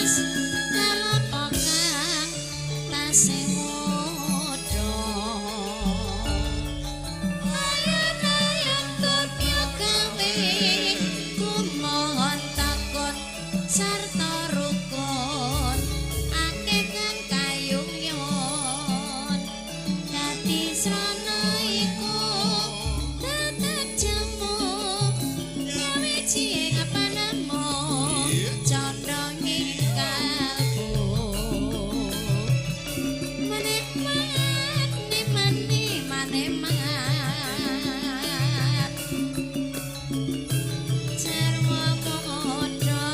Mas kalapa kang tasih muda. Ayon-ayon kopyo gawe kumohon takon sarta rukun akeh kang kayungyon dadi srana iku tetep jemu gawe ing panemu condonging kalbu maneman mani maneman jarwa muda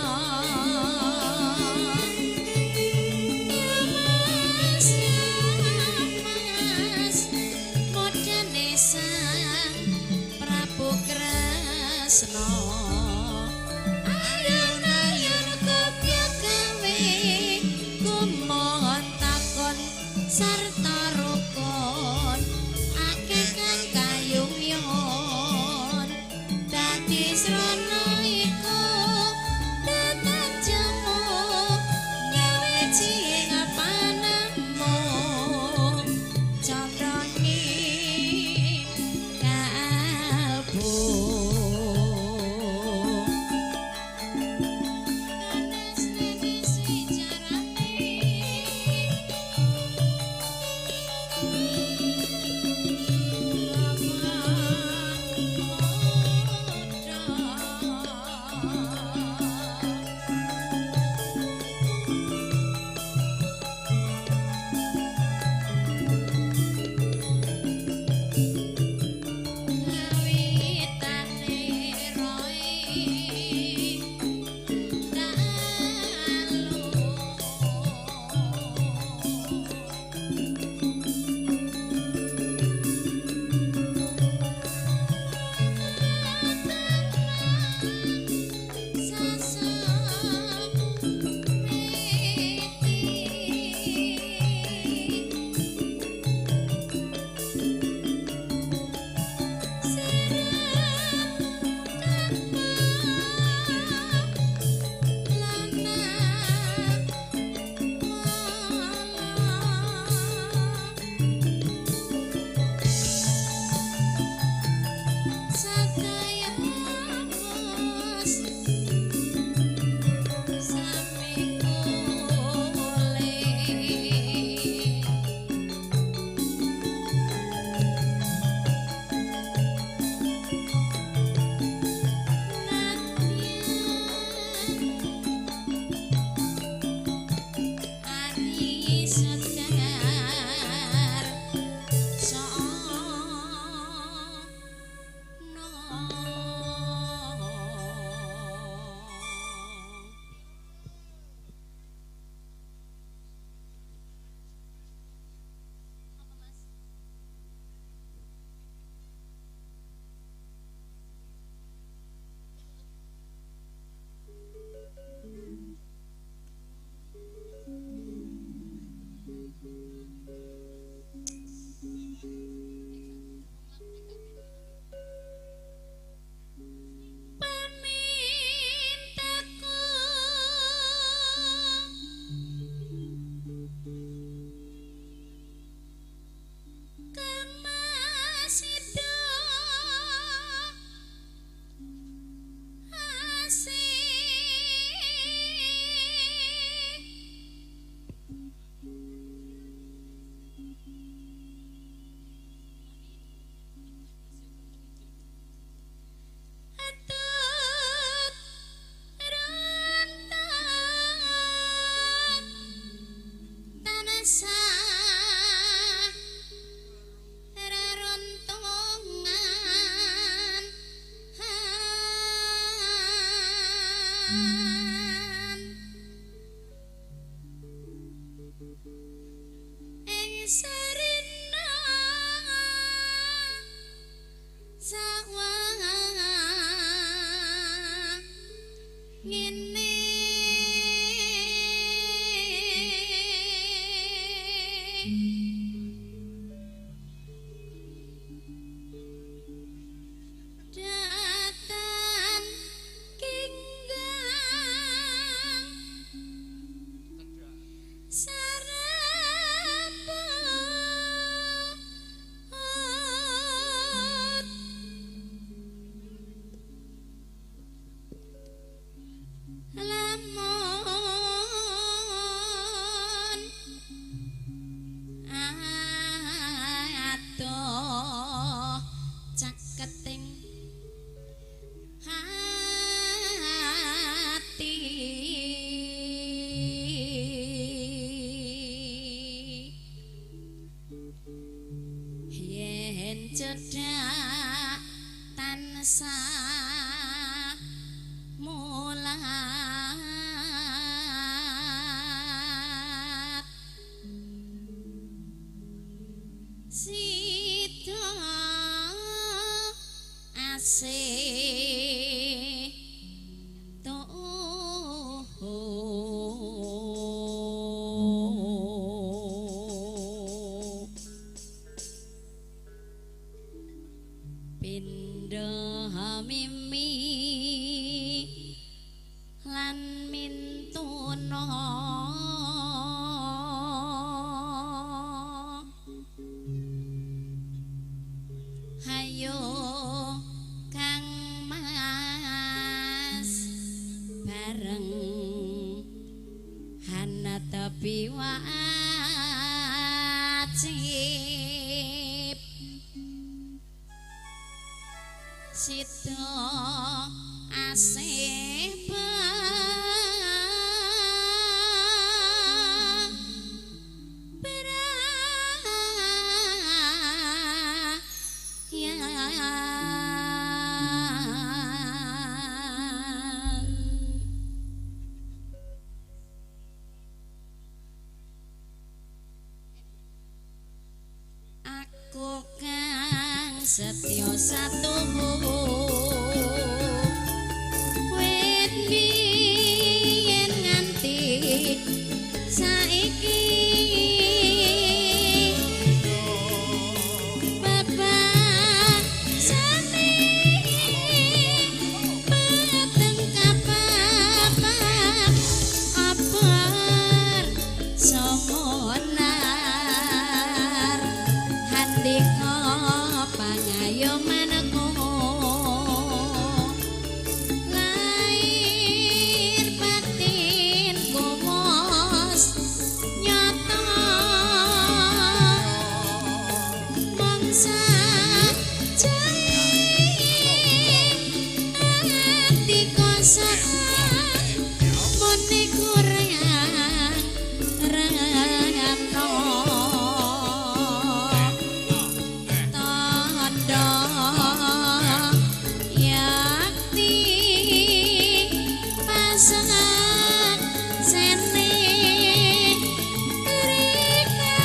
ya Mas, ya Mas, modane Sang Prabu Kresna. Ayon-ayon kopyo gawe kumohon takon sarta rukun akeh kang kayungyon dadi srana iku tetep jemu gawe ing panemu condonging kalbu. Kanes nenes wicarane Kawitane roe dalu. Sekar sono. Apa, Mas? Pamintaku Kamasida asih Atut rontot tanasah reruntungan ing sarina sawang ngene. Datan kinggang Hayo Kang Mas bareng hana tepi wajib sida asih aku kang setya satuhu wit biyen nganti saiki bebasane peteng kapapat abar somonar handika pangayomanku lahir batin wos nyata mangsa ati kosong muni kurang rano tandha yakti pasangan sene rika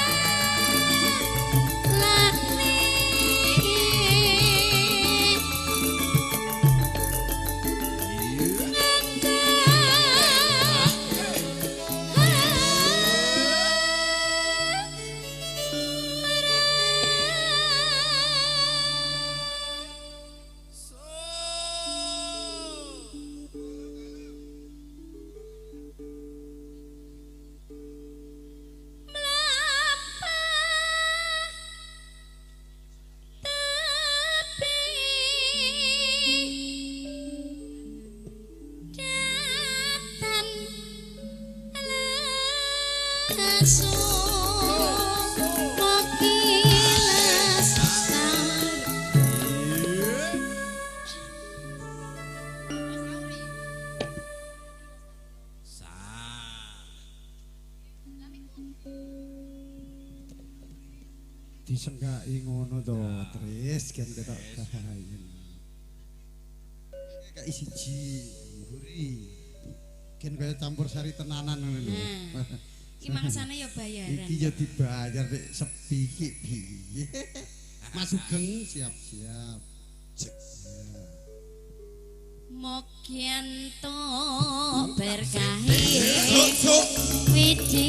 lani Disenggaki ngono to, Tris, kan ketok kahayen. Kayak siji mburi. Kan kaya campur sari tenanan ngono lho. Iki mangsane ya bayaran. Iki ya dibayar nek sepi iki piye. Mas Sugeng siap-siap. Cek. Mugi entuk berkahe widhi.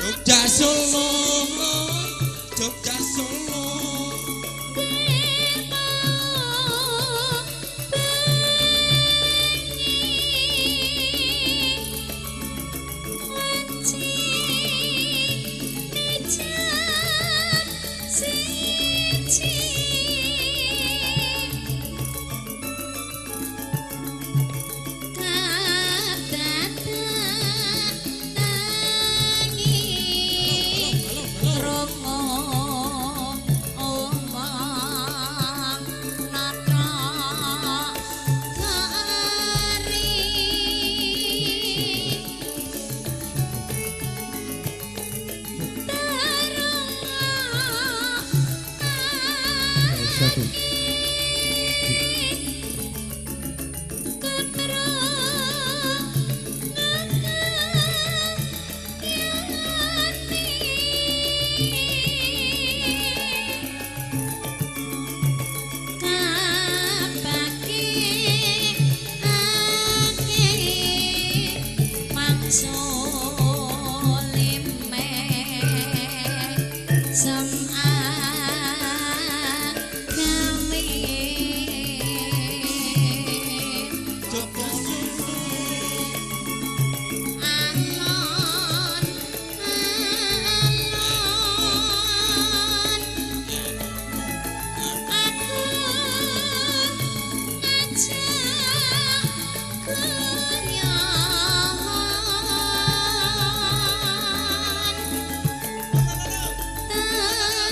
Jogja Solo, Jogja Solo. Kata Solime Sem agami Jogja Solo Alon alon aku ngajak guyon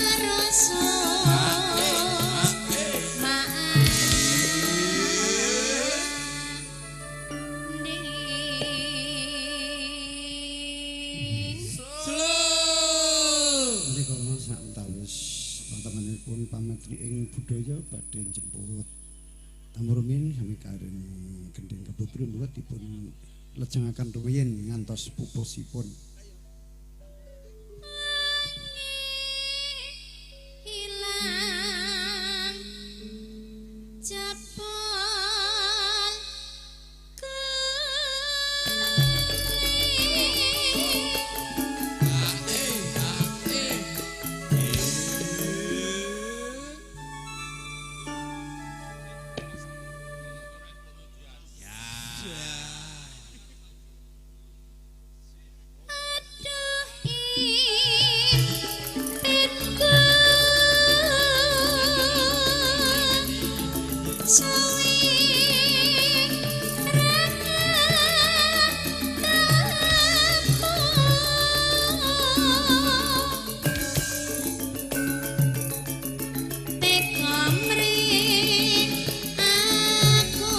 terus maaf Solo. Menika sawetawis pantemanipun pametri ing budaya badhe njemput tamu rumiyin sami karing gending Kebo Biru dipun lejengaken rumiyin ngantos pupusipun. Hilang jebol keli. Aduh impitku suwi ra ketemu. Teko mring aku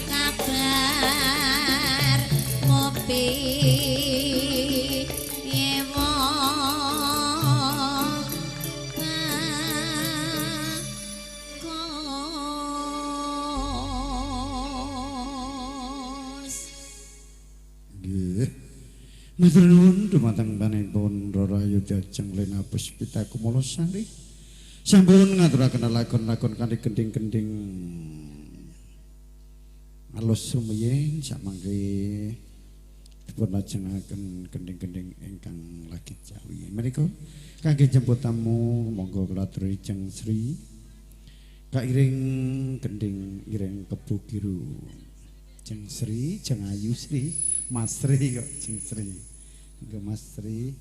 kabar mopi yewo bagus. Nggih. Matur nuwun dumateng panjenenganipun Roro Ayu Jajeng Lena Puspita Kumulasari. Sampun ngaturaken lakon-lakon kanthi gending-gending alus rumiyin samangke dipun lajengaken gending-gending ingkang lagi jawi. Menika kangge jemput tamu monggo kula aturi Jeng Sri kairing gending ireng Kebo Biru. Jeng Sri, Jeng Ayu Sri, Mas Sri kok Jeng Sri. Monggo Mas Sri.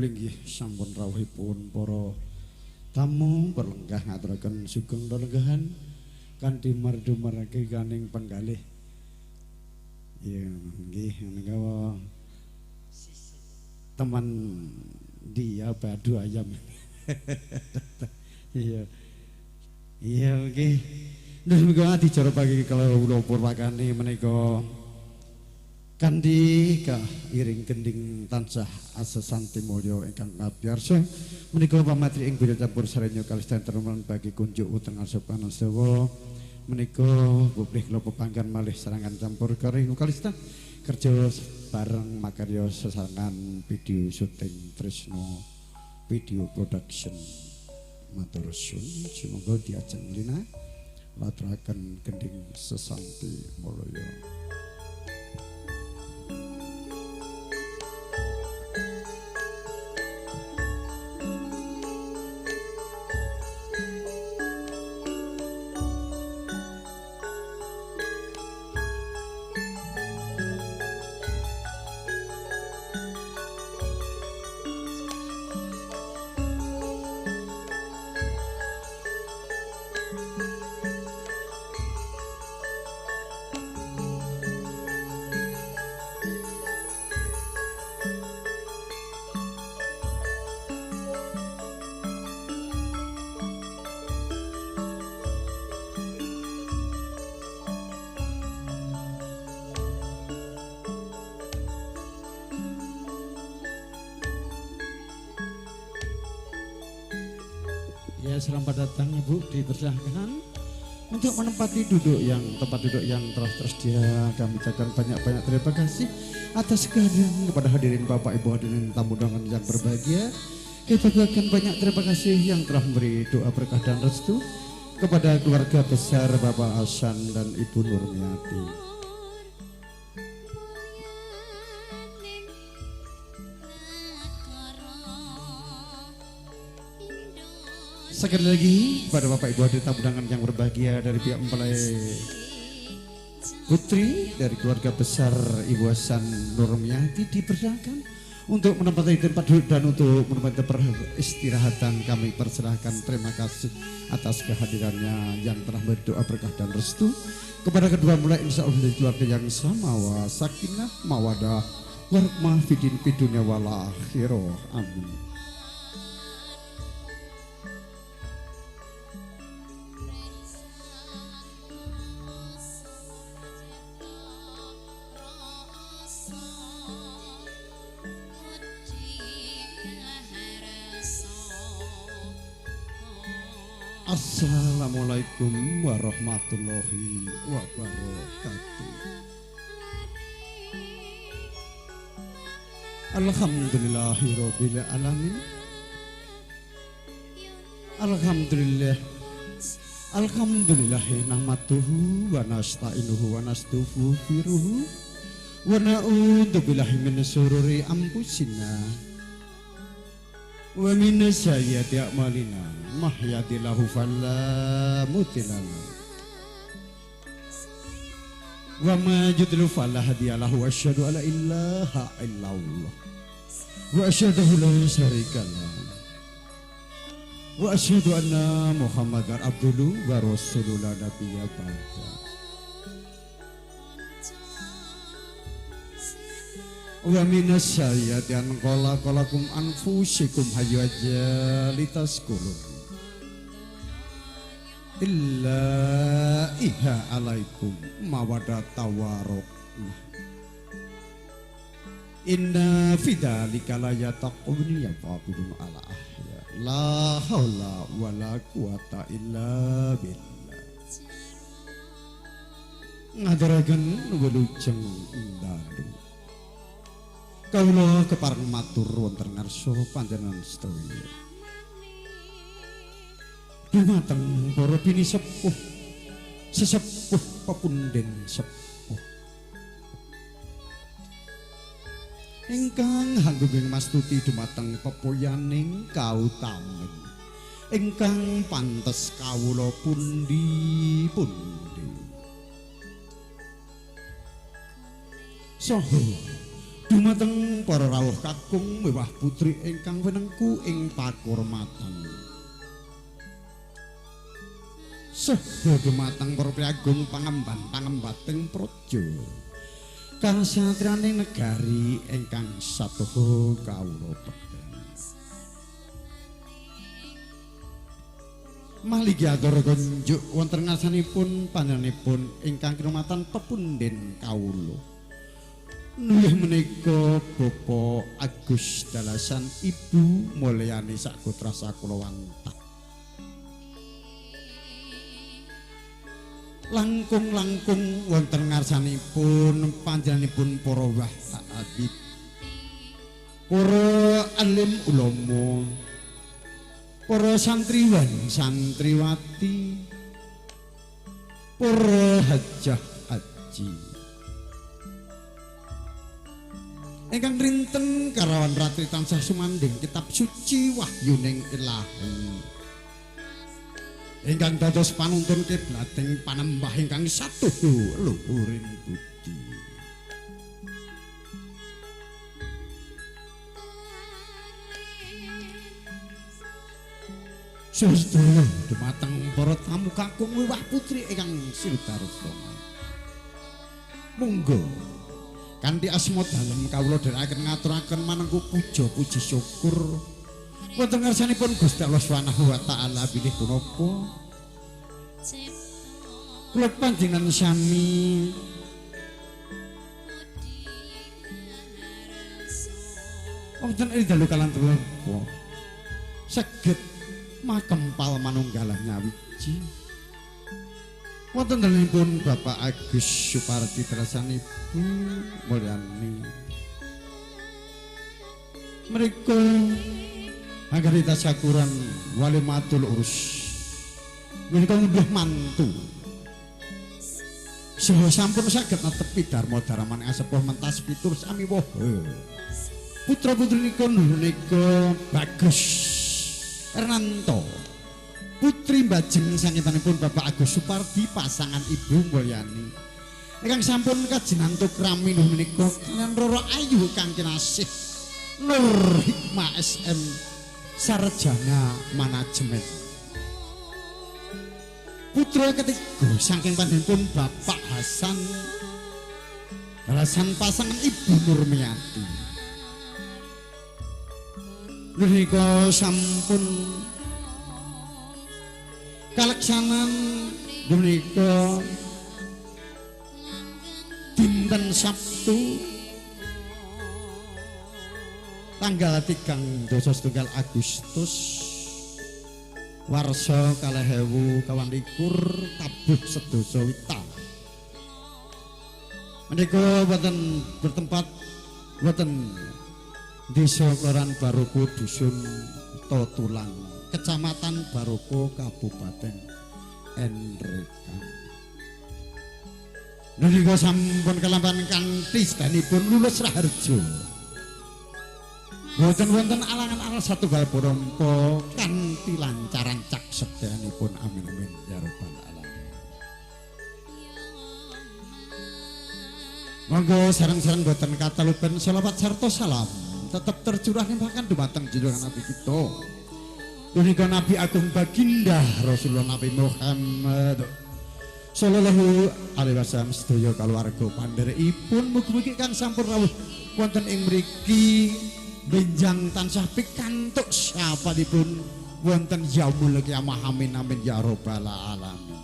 Linggih sampun rawuhipun para tamu perlenggah ngaturaken sugeng lelenggahan kanthi merdu margi kaning penggalih. Iya nggih menika teman dia badu ayam. Iya. Iya nggih. Nggih muga adicara pagi kala purwakane menika kanthi iring gending tansah asesanti mulya ingkang abiyarsa menika pamatri ing beda campur sarenya kalistan terman bagi kunjuk wonten ngarsa panasawa menika bubrih kula pepanggan malih serangan campur kari kalistan kerja bareng makarya sesarengan video syuting Tresno Video Production. Matur suwun sumangga diajeng lina laturaken gending sesanti mulya. Ya, selamat datang Ibu, dipersilahkan untuk menempati duduk yang tempat duduk yang telah tersedia. Kami ucapkan banyak-banyak terima kasih atas kehadiran kepada hadirin Bapak Ibu hadirin tamu undangan yang berbahagia. Kita ucapkan banyak terima kasih yang telah memberi doa berkah dan restu kepada keluarga besar Bapak Hasan dan Ibu Nurmiati. Sekali lagi kepada Bapak Ibu hadirin tamu undangan yang berbahagia dari pihak mempelai putri dari keluarga besar Ibu Hasan Nurmiati dipersilakan untuk menempati tempat duduk dan untuk menempati peristirahatan. Kami persilahkan. Terima kasih atas kehadirannya yang telah berdoa berkah dan restu kepada kedua mempelai, insya Allah dari keluarga yang sama wa sakinah mawadah warahmah fidin fidunya wal akhirah. Amin. Assalamualaikum warahmatullahi wabarakatuh. Alhamdulillahirabbil alamin. Alhamdulillah. Alhamdulillah nahmaduhu wa nasta'inuhu wa nastaghfiruhu wa na'udzu billahi min syururi anfusina wa min sayyiati a'malina. Mahyadillahu fala mudhillalah wa ma yudlil fala hadiyalahu. Asyhadu alla ilaha illallah wa asyhadu la syarikalah wa asyhadu anna Muhammadar abduhu wa rasuluhu la nabiyya ba'da. Wa minas sayyiati an khalaqalakum anfusikum hayyu ajalitaskulu illa iha alaikum mawadata warahmah. Inna fidzalika layataqun yaqulun ala ahya la haula wala quwata illa billah. Ngaturaken wilujeng dalu. Kawula kepareng matur wonten ngarsa panjenengan sedaya. Dumateng para bini sepuh, sesepuh pepunden sepuh ingkang hanggunging mastuti dumateng pepoyaning kautamen ingkang pantes kawula pundi-pundi. Saha Dumateng para rawuh kakung mewah putri ingkang winengku ing pakurmatan. Saha dumateng para priyagung pangemban pangembating praja. Kasatriyaning negari ingkang satuhu kawula pekten. Malih atur kunjuk wonten ngarsanipun panjenenganipun ingkang kinumatan pepunden kawula. Nggih menika Bapak Agus Dalasan Ibu Mulyani sakutra sakulawantah. Langkung-langkung wonten ngarsanipun panjenenganipun para wah habib, para alim ulama, para santriwan santriwati, para hajah haji ingkang rinten karawan ratri tansah sumandhing kitab suci wahyuning ilahi ingkang dados panuntun kiblating panembah ingkang satuhu luhuring budi. Sedaya dumateng para tamu kakung wiwah putri ingkang sildarutama. Monggo kanthi asma dalem kawula dherekaken ngaturaken manengku puja puji syukur wonten ngarsanipun Gusti Allah Subhanahu wa taala bilih punapa kula panjenengan sami wonten ing dalu kalantur saged makempal manunggalah nyawiji wonten dalemipun Bapak Agus Supardi Dalasan Ibu Mulyani. Mereka anggarita sakuran walimatul urus menika ngunduh mantu saha sampun saged netepi dharma dharmane asepuh mentas pitur sami woha. Putra putrinipun menika Bagus Ernanto, putri mbajeng sangitanipun Bapak Agus Supardi pasangan Ibu Mulyani ingkang sampun kajinantuk rami menika kaliyan Roro Ayu kang kinasih Nur Hikmah SM Sarjana Manajemen. Putra ketiga saking panjenenganipun Bapak Hasan Dalasan pasangan Ibu Nurmiati. Menika sampun kaleksanan menika dinten Sabtu tanggal 31 Agustus warsa 2022 tabuh sedasa wita. Menika wonten bertempat wonten Desa Kelurahan Baroko Dusun Totulang, Kecamatan Baroko, Kabupaten Enrekang. Menika sampun kelampan kanthi sedanipun lulus raharjo. Boten wonten alangan-alangan satunggal punapa kanthi lancaran cak sedayanipun amin amin ya rabbal alamin. Monggo sareng-sareng boten katalupen selawat sarta salam tetep tercurah limpahaken dumateng junjungan Nabi kita. Punika Nabi Agung Baginda Rasulullah Nabi Muhammad sallallahu alaihi wasallam sedaya kaluwarga pandherekipun mugi-mugi kang sampun rawuh wonten ing mriki benjang tansah pikantuk sapanipun wonten yaumul qiyamah amin amin ya rabbal alamin.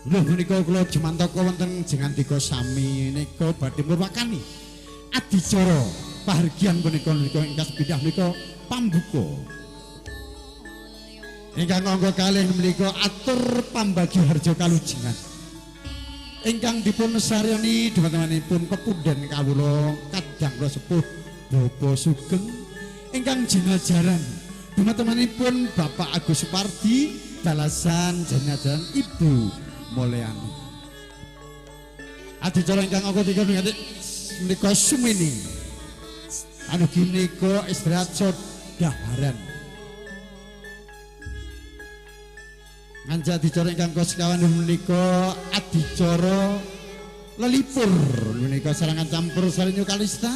Lho menika kula jumantaka wonten jengandika sami nika badhe murwakani adicara pahargyan punika nika ingkang sepindah menika pambuka. Ingkang angka kalih menika atur pambagi harja kalujengan. Ingkang dipun saryani dhumatengipun pepunden kawula kadang kula sepuh Bapak Sugeng ingkang jinajaran dhumatengipun Bapak Agus Supardi dalasan jinajaran Ibu Mulyani. Adicara ingkang angka 3 menika sumini anugi menika istirahat sodaharan. Nganti adicara ingkang sekawan menika adicara Lelipur menika sarangan campur sari New Kalista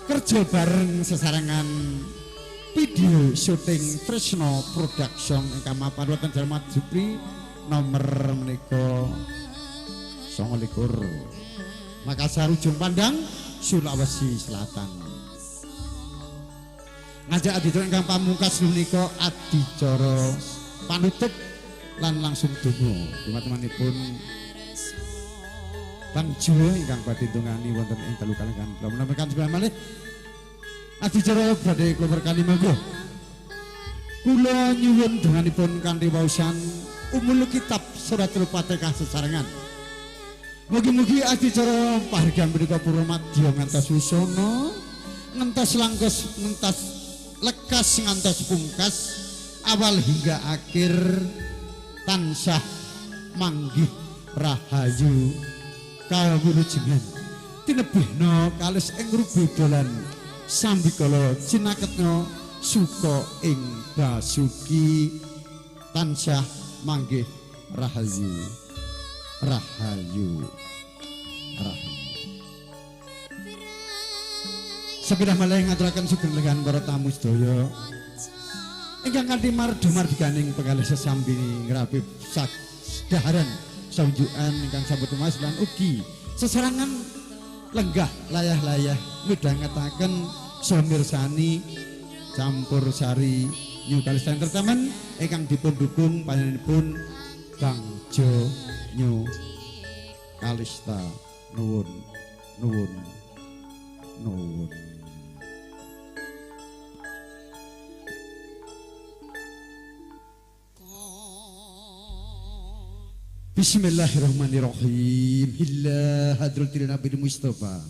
kerja bareng sesarangan video syuting Tresno Production ingkang mapan wonten Jalan Jupri nomor menika 29 Makassar Ujung Pandang Sulawesi Selatan. Ngajak adicara ingkang pamungkas menika adicara panutup lan langsung donga dumateng Bang Jo ingkang badhe ndongani wonten ing dalu kalih kula menawi sebelah malih adicara badhe kula berkali monggo. Kula nyuwun donganipun kanthi waosan Ummul Kitab Suratul Fatihah sesarengan. Mugi-mugi adicara pahargyan punika purna madya ngantos wisana, ngentos langkos ngentos lekas ngantos pungkas awal hingga akhir tansah manggih rahayu kawulujengan tinebihna kalis ing rubedalan sambikala cinaketna suka ing basuki tansah manggih rahayu rahayu rahayu. Sepindah malih ngaturaken sugeng lenggah para tamu sedaya ingkang kanthi mardu-mardiganing pengalih sesambi ngrapi daharan saunjukan ingkang sampun tumas lan ugi sesarangan lenggah layah-layah midhangetaken saha mirsani campur sari New Kalista Entertainment ingkang dipun dukung panjenenganipun Bang Jo New Kalista. Nuwun nuwun nuwun. Bismillahirrahmanirrahim. Illa hadratil Nabi Mustafa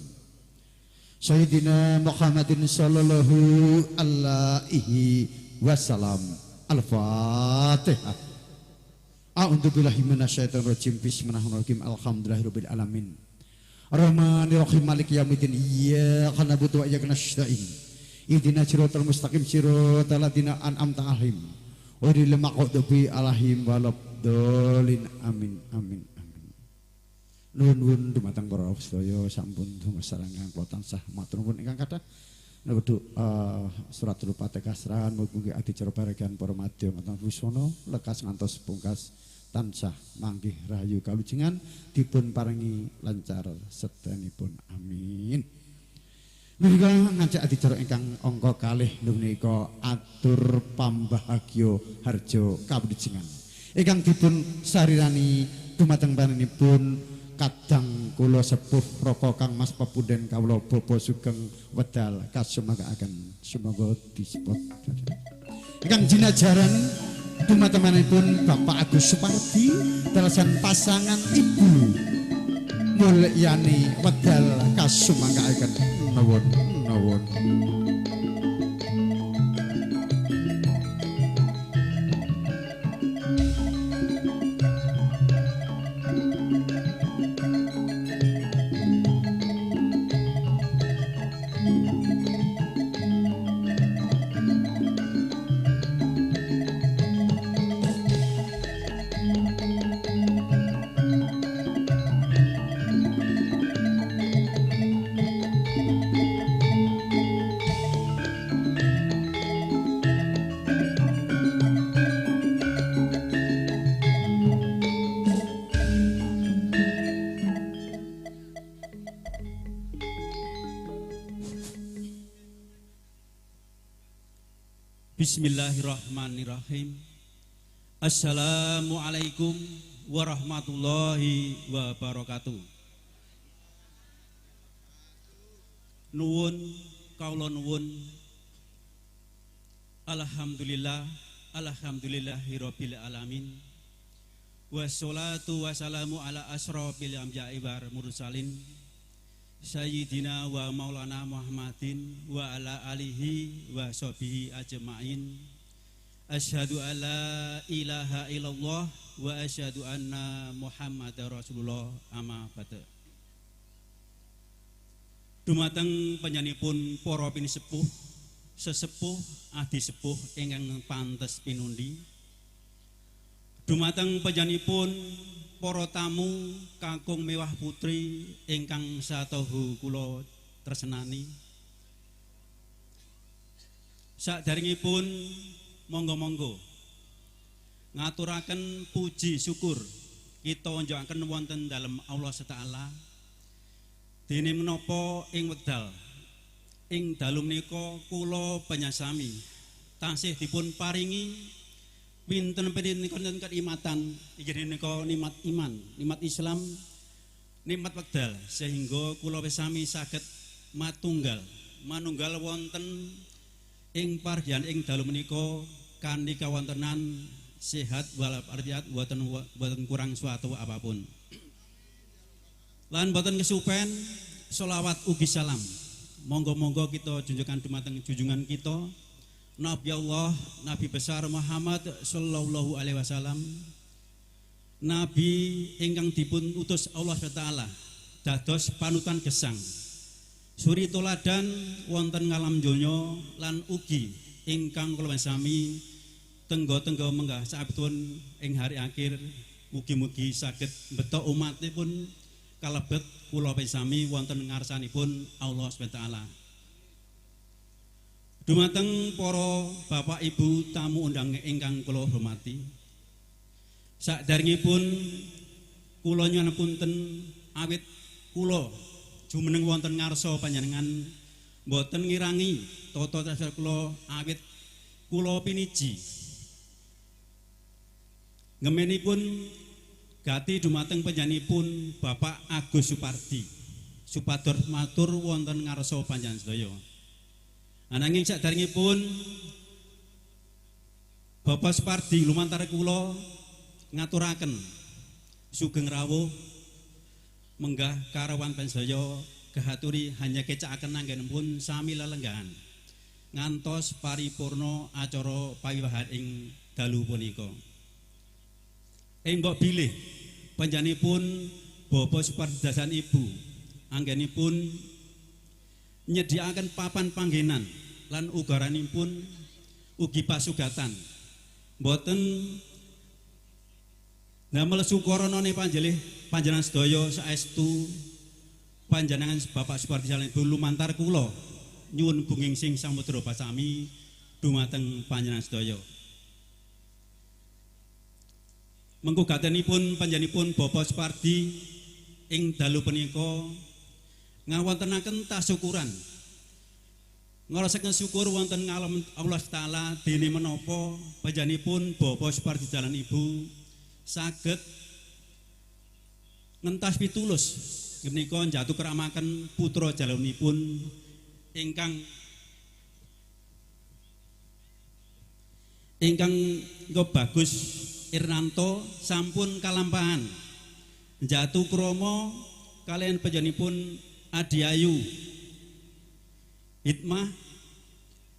Sayyidina Muhammadin sallallahu alaihi wasallam. Al-Fatihah. A'udzu billahi minasyaitonir rajim. Bismillahirrahmanirrahim. Alhamdulillahirabbil alamin. Arrahmanirrahim. Maliki yaumiddin. Iyyaka na'budu wa iyyaka nasta'in. Ihdinas siratal mustaqim siratal ladzina an'amta 'alaihim ghairil maghdubi 'alaihim waladdallin. Amin amin amin. Nuwun dumateng para sedaya sampun donga sarangan kula tansah matur nuwun ingkang kathah. Nuwun suratul Fatihah serahan mugi adicara baregan para madya ngantos wisana lekas ngantos pungkas tansah manggih rahayu kalujengan dipun paringi lancar sedanipun. Amin. Menika ngajak adicara ingkang angka kalih menika atur pambahagya harja kawilujengan ingkang dipun sarirani dumateng panjenenganipun kadang kula sepuh raka Kang Mas pepunden kawula Bapak Sugeng wedal kasumanggaken sumangga disebut ingkang jinajaran dumateng panjenenganipun Bapak Agus Supardi dalasan pasangan Ibu Mulyani wedal kasumanggaken. Nuwun nuwun. Bismillahirrahmanirrahim. Assalamualaikum warahmatullahi wabarakatuh. Nuwun kawula nuwun. Alhamdulillah, alhamdulillahirabbil alamin. Wassalatu wassalamu ala asrofil anbiya'i wal mursalin Sayyidina wa Maulana Muhammadin wa ala alihi wa sahbihi ajma'in. Asyhadu an la ilaha illallah wa asyhadu anna Muhammadar Rasulullah amma ba'd. Dumateng panjenenganipun para pinisepuh, sesepuh, adi sepuh ingkang pantes pinundi. Dumateng panjenenganipun para tamu kakung mewah putri ingkang satohu kula tresnani. Saderengipun monggo-monggo ngaturaken puji syukur kita njokaken wonten dalem Allah Taala. Dene menapa ing wekdal ing dalu menika kula penyasami tansih dipun paringi pinten pinten kenikmatan inggih menika nikmat iman, nikmat Islam, nikmat wekdal sehingga kula sami saged matunggal manunggal wonten ing pargihan ing dalu menika kanthi kawontenan sehat walafiat boten kurang suatu apapun. Lan boten kesupen selawat ugi salam. Monggo-monggo kita junjungan dumateng junjungan kita Nabi Allah, Nabi besar Muhammad sallallahu alaihi wasallam. Nabi ingkang dipun utus Allah Taala dados panutan gesang. Suri toladan wonten ngalam donya lan ugi ingkang kula sami tenggo-tenggo menggah saabtun ing hari akhir mugi-mugi saged beto umatipun kalebet kula sami wonten ngarsanipun Allah SWT. Dumateng para bapak ibu tamu undang ingkang kula hormati. Saderengipun kula nyuwun punten awit kula jumeneng wonten ngarsa panjenengan mboten ngirangi tata cara kula awit kula piniji. Ngemenipun gati dumateng panjenenganipun Bapak Agus Supardi supados matur wonten ngarsa panjenengan sedaya. Ananging saderengipun Bapak Supardi lumantar kula ngaturaken sugeng rawuh menggah karawan panjenengan sedaya kehaturi hanya kecakaken anggenipun sami lelenggahan ngantos paripurna acara pawiwahan ing dalu punika. Ing mbok bilih panjenenganipun Bapak Supardi dasan Ibu anggenipun nyediakaken papan panggenan lan ugaranipun ugi pasugatan mboten damel sukaranane panjelih panjenengan sedaya saestu panjenengan Bapak Supardi lan Ibu lumantar kula nyuwun bunging sing samudra basami dumateng panjenengan sedaya. Mengko gatenipun panjenenganipun Bapak Supardi ing dalu punika ngawontenaken tasyukuran ngrasaken syukur wonten ngalam Allah Taala dene menapa panjenenganipun Bapak Supardi dalan Ibu saged ngentas pitulus menika njatu keramaken putra jalunipun ingkang ingkang Bagus Irnanto sampun kalampahan njatu krama kalian panjenenganipun Adi Ayu Hikmah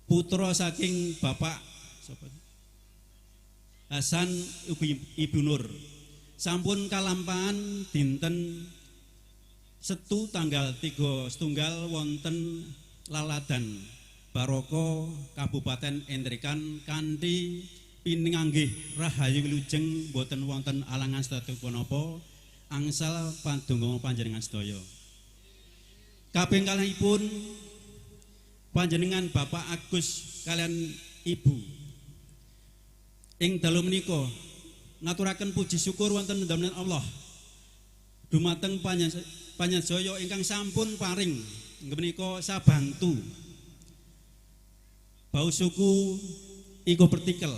putra saking Bapak Hasan Ibu Nur sampun kalampahan dinten Setu tanggal 3 setunggal wonten Laladan Baroko Kabupaten Entrikan kanthi pinanggih rahayu wilujeng boten wonten alangan sedaya punapa angsal pandonga panjenengan sedaya. Kaping kalihipun panjenengan Bapak Agus kalian Ibu ing dalu menika ngaturaken puji syukur wonten dalem Allah dumateng panjenengan sedaya ingkang sampun paring menika sabantu bau suku iku pertikel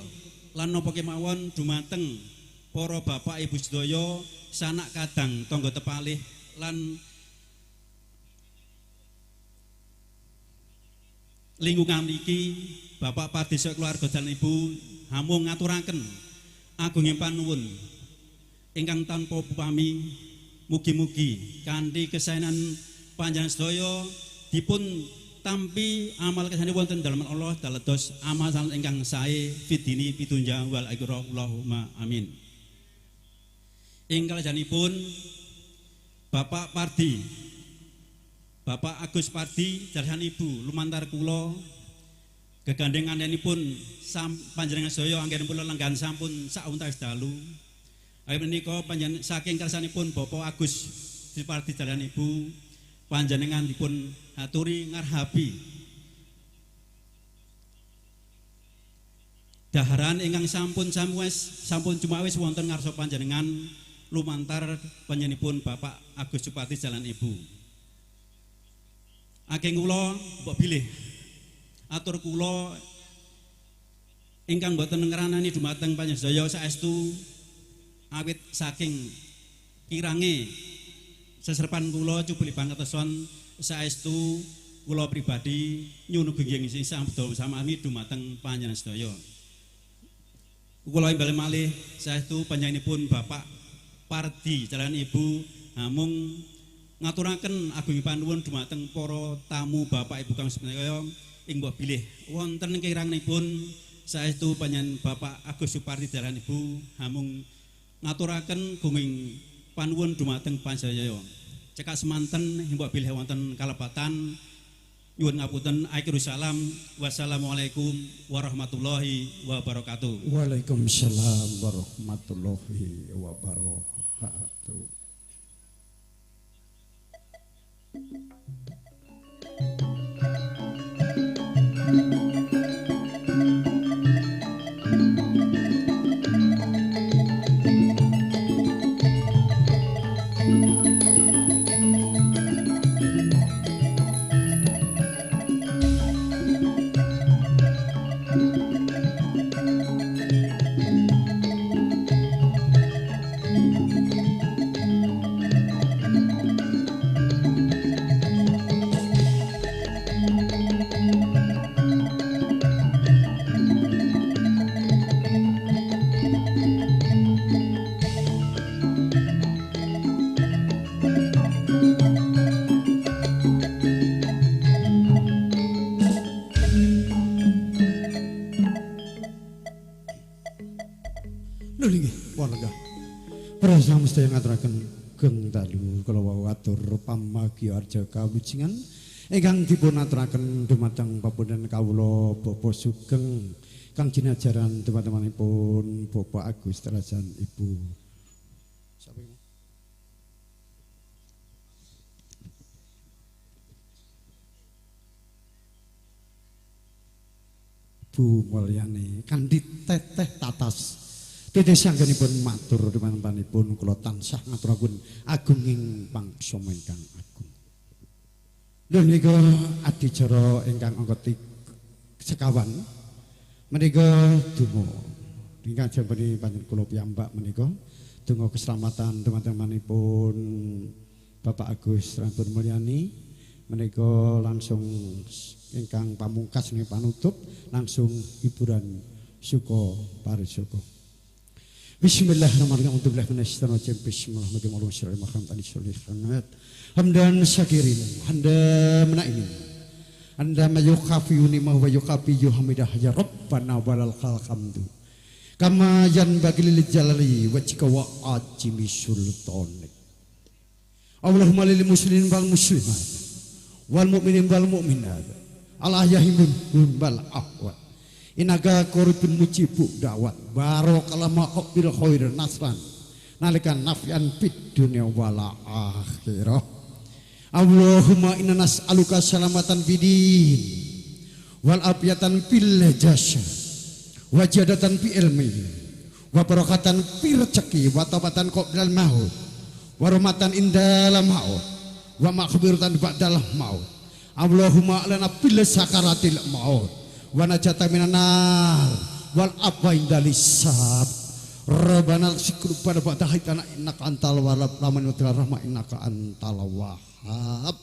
lan napa kemawon dumateng para bapak ibu sedaya sanak kadang tangga tepalih lan lingkungan iki Bapak Padesa keluarga dan Ibu hamung ngaturaken agunging panuwun ingkang tanpa upami mugi-mugi kanthi kesaenan panjenengan sedaya dipun tampi amal kesane wonten dalem Allah dados amal ingkang sae fidini pitunjang wal akhirah Allahumma amin. Ing kalajenipun Bapak Pardi, Bapak Agus Pardi jalasan Ibu lumantar kula gegandenganipun panjenengan sedaya anggenipun lelenggahan sampun sauntawis dalu. Ayo menika panjenengan saking kersanipun Bapak Agus Supardi dalan Ibu panjenengan dipun aturi ngarhapi daharan ingkang sampun sampun cumawis wonten ngarsa panjenengan lumantar panjenenganipun Bapak Agus Supardi dalan Ibu. Ageng kula mbok bilih atur kula ingkang boten ngranani dumateng panjenengan sedaya saestu awit saking kirange seserpan kula cubuli pangeteson saestu kula pribadi nyuwun gungging sami dumateng panjenengan sedaya. Kula imbal malih saestu panjenenganipun Bapak Pardi jalan Ibu namung ngaturaken agung panuwun dumateng para tamu Bapak Ibu kang sedaya ing mbok bilih wonten kiranganipun saestu panjenengan Bapak Agus Supardi dalan Ibu namung ngaturaken gunging panuwun dumateng panjenengan. Cekak semanten mbok bilih wonten kalepatan nyuwun ngapunten akhirul salam wassalamualaikum warahmatullahi wabarakatuh. Waalaikumsalam warahmatullahi wabarakatuh. Mesti ngaturaken geng dalu kula wau atur pamagya arja kawujengan ingkang dipun aturaken dumateng papunden kawula Bapak Sugeng kang jinajaran dumatengipun Bapak Agus Terajan Ibu. Bu Mulyani kanthi teteh tatas titis anggenipun matur dumatengipun kula tansah ngaturaken agunging pangsama ingkang agung. Lha menika adicara ingkang angka sekawan menika donga ingkang jampeni panjenengan kula piyambak menika donga keselamatan dumatengipun Bapak Agus Rampun Mulyani menika langsung ingkang pamungkas ing panutup langsung hiburan suka parisuka. Bismillahirrahmanirrahim. Bismillahirrahmanirrahim. Hamdan syakirin, hamdan menaimin, anda mayukafiyuni ma huwa yukafi yuhamidah ya rabbana walal hamdu. Kama yanbaghi lil jalali wajhika wa ajimi sultanik. Allahumma lil muslimin wal muslimat wal mu'minin wal mu'minat al ahya'i minhum wal ahwat. Inaga koribun mujibu dakwat barokallah maqbil khair nasran nalikan nafyan fid dunya wal akhirah. Allahumma inna nas'aluka salamatan fid din wal afiyatan fil jasad wa jadatan fi ilmi wa barakatan fi rezeki wa tawbatan qoblal maut wa rahmatan indal maut wa maghfiratan ba'dal maut. Allahumma lana bil sakaratil maut wa najata minan nar wal afwa indal hisab. Rabbana syukru pada ba'da innaka antal wahhab laman wa rahmah innaka antal wahhab.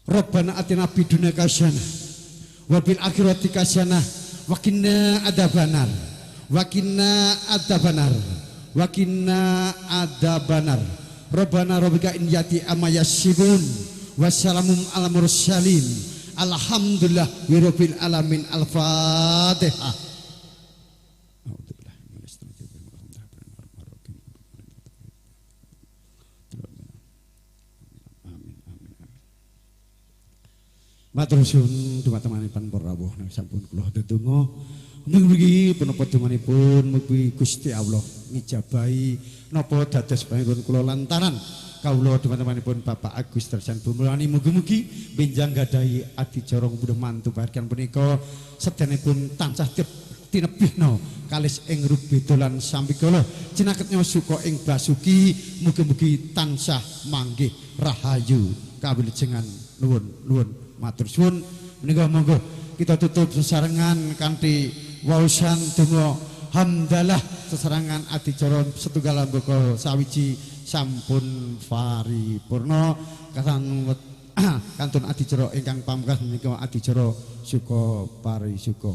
Rabbana atina fid dunya hasanah wa fil akhirati hasanah wa qina adzabannar wa qina adzabannar wa qina adzabannar. Rabbana rabbika in yati amma yasibun wassalamun ala mursalin. Alhamdulillah rabbil alamin. Al-Fatihah. Matur suwun dumateng para rawuh sampun kula tetungga. Mugi punapa donganipun mugi Gusti Allah ngijabahi napa dados panjenengan kula lantaran kawula teman-temanipun Bapak Agus Tersan Bumulani mugi-mugi benjang gadahi adicara ngunduh mantu bahagian punika sedanipun tansah tinebihna kalis ing rubeda lan sambikala cinaketnya suka ing basuki mugi-mugi tansah manggih rahayu kawilujengan nuwun-nuwun matur suwun. Menika monggo kita tutup sesarengan kanthi waosan donga hamdalah sesarengan adicara setunggal mbaka sawiji sampun paripurna kantun adicara ingkang pamungkas menika adicara suka parisuka.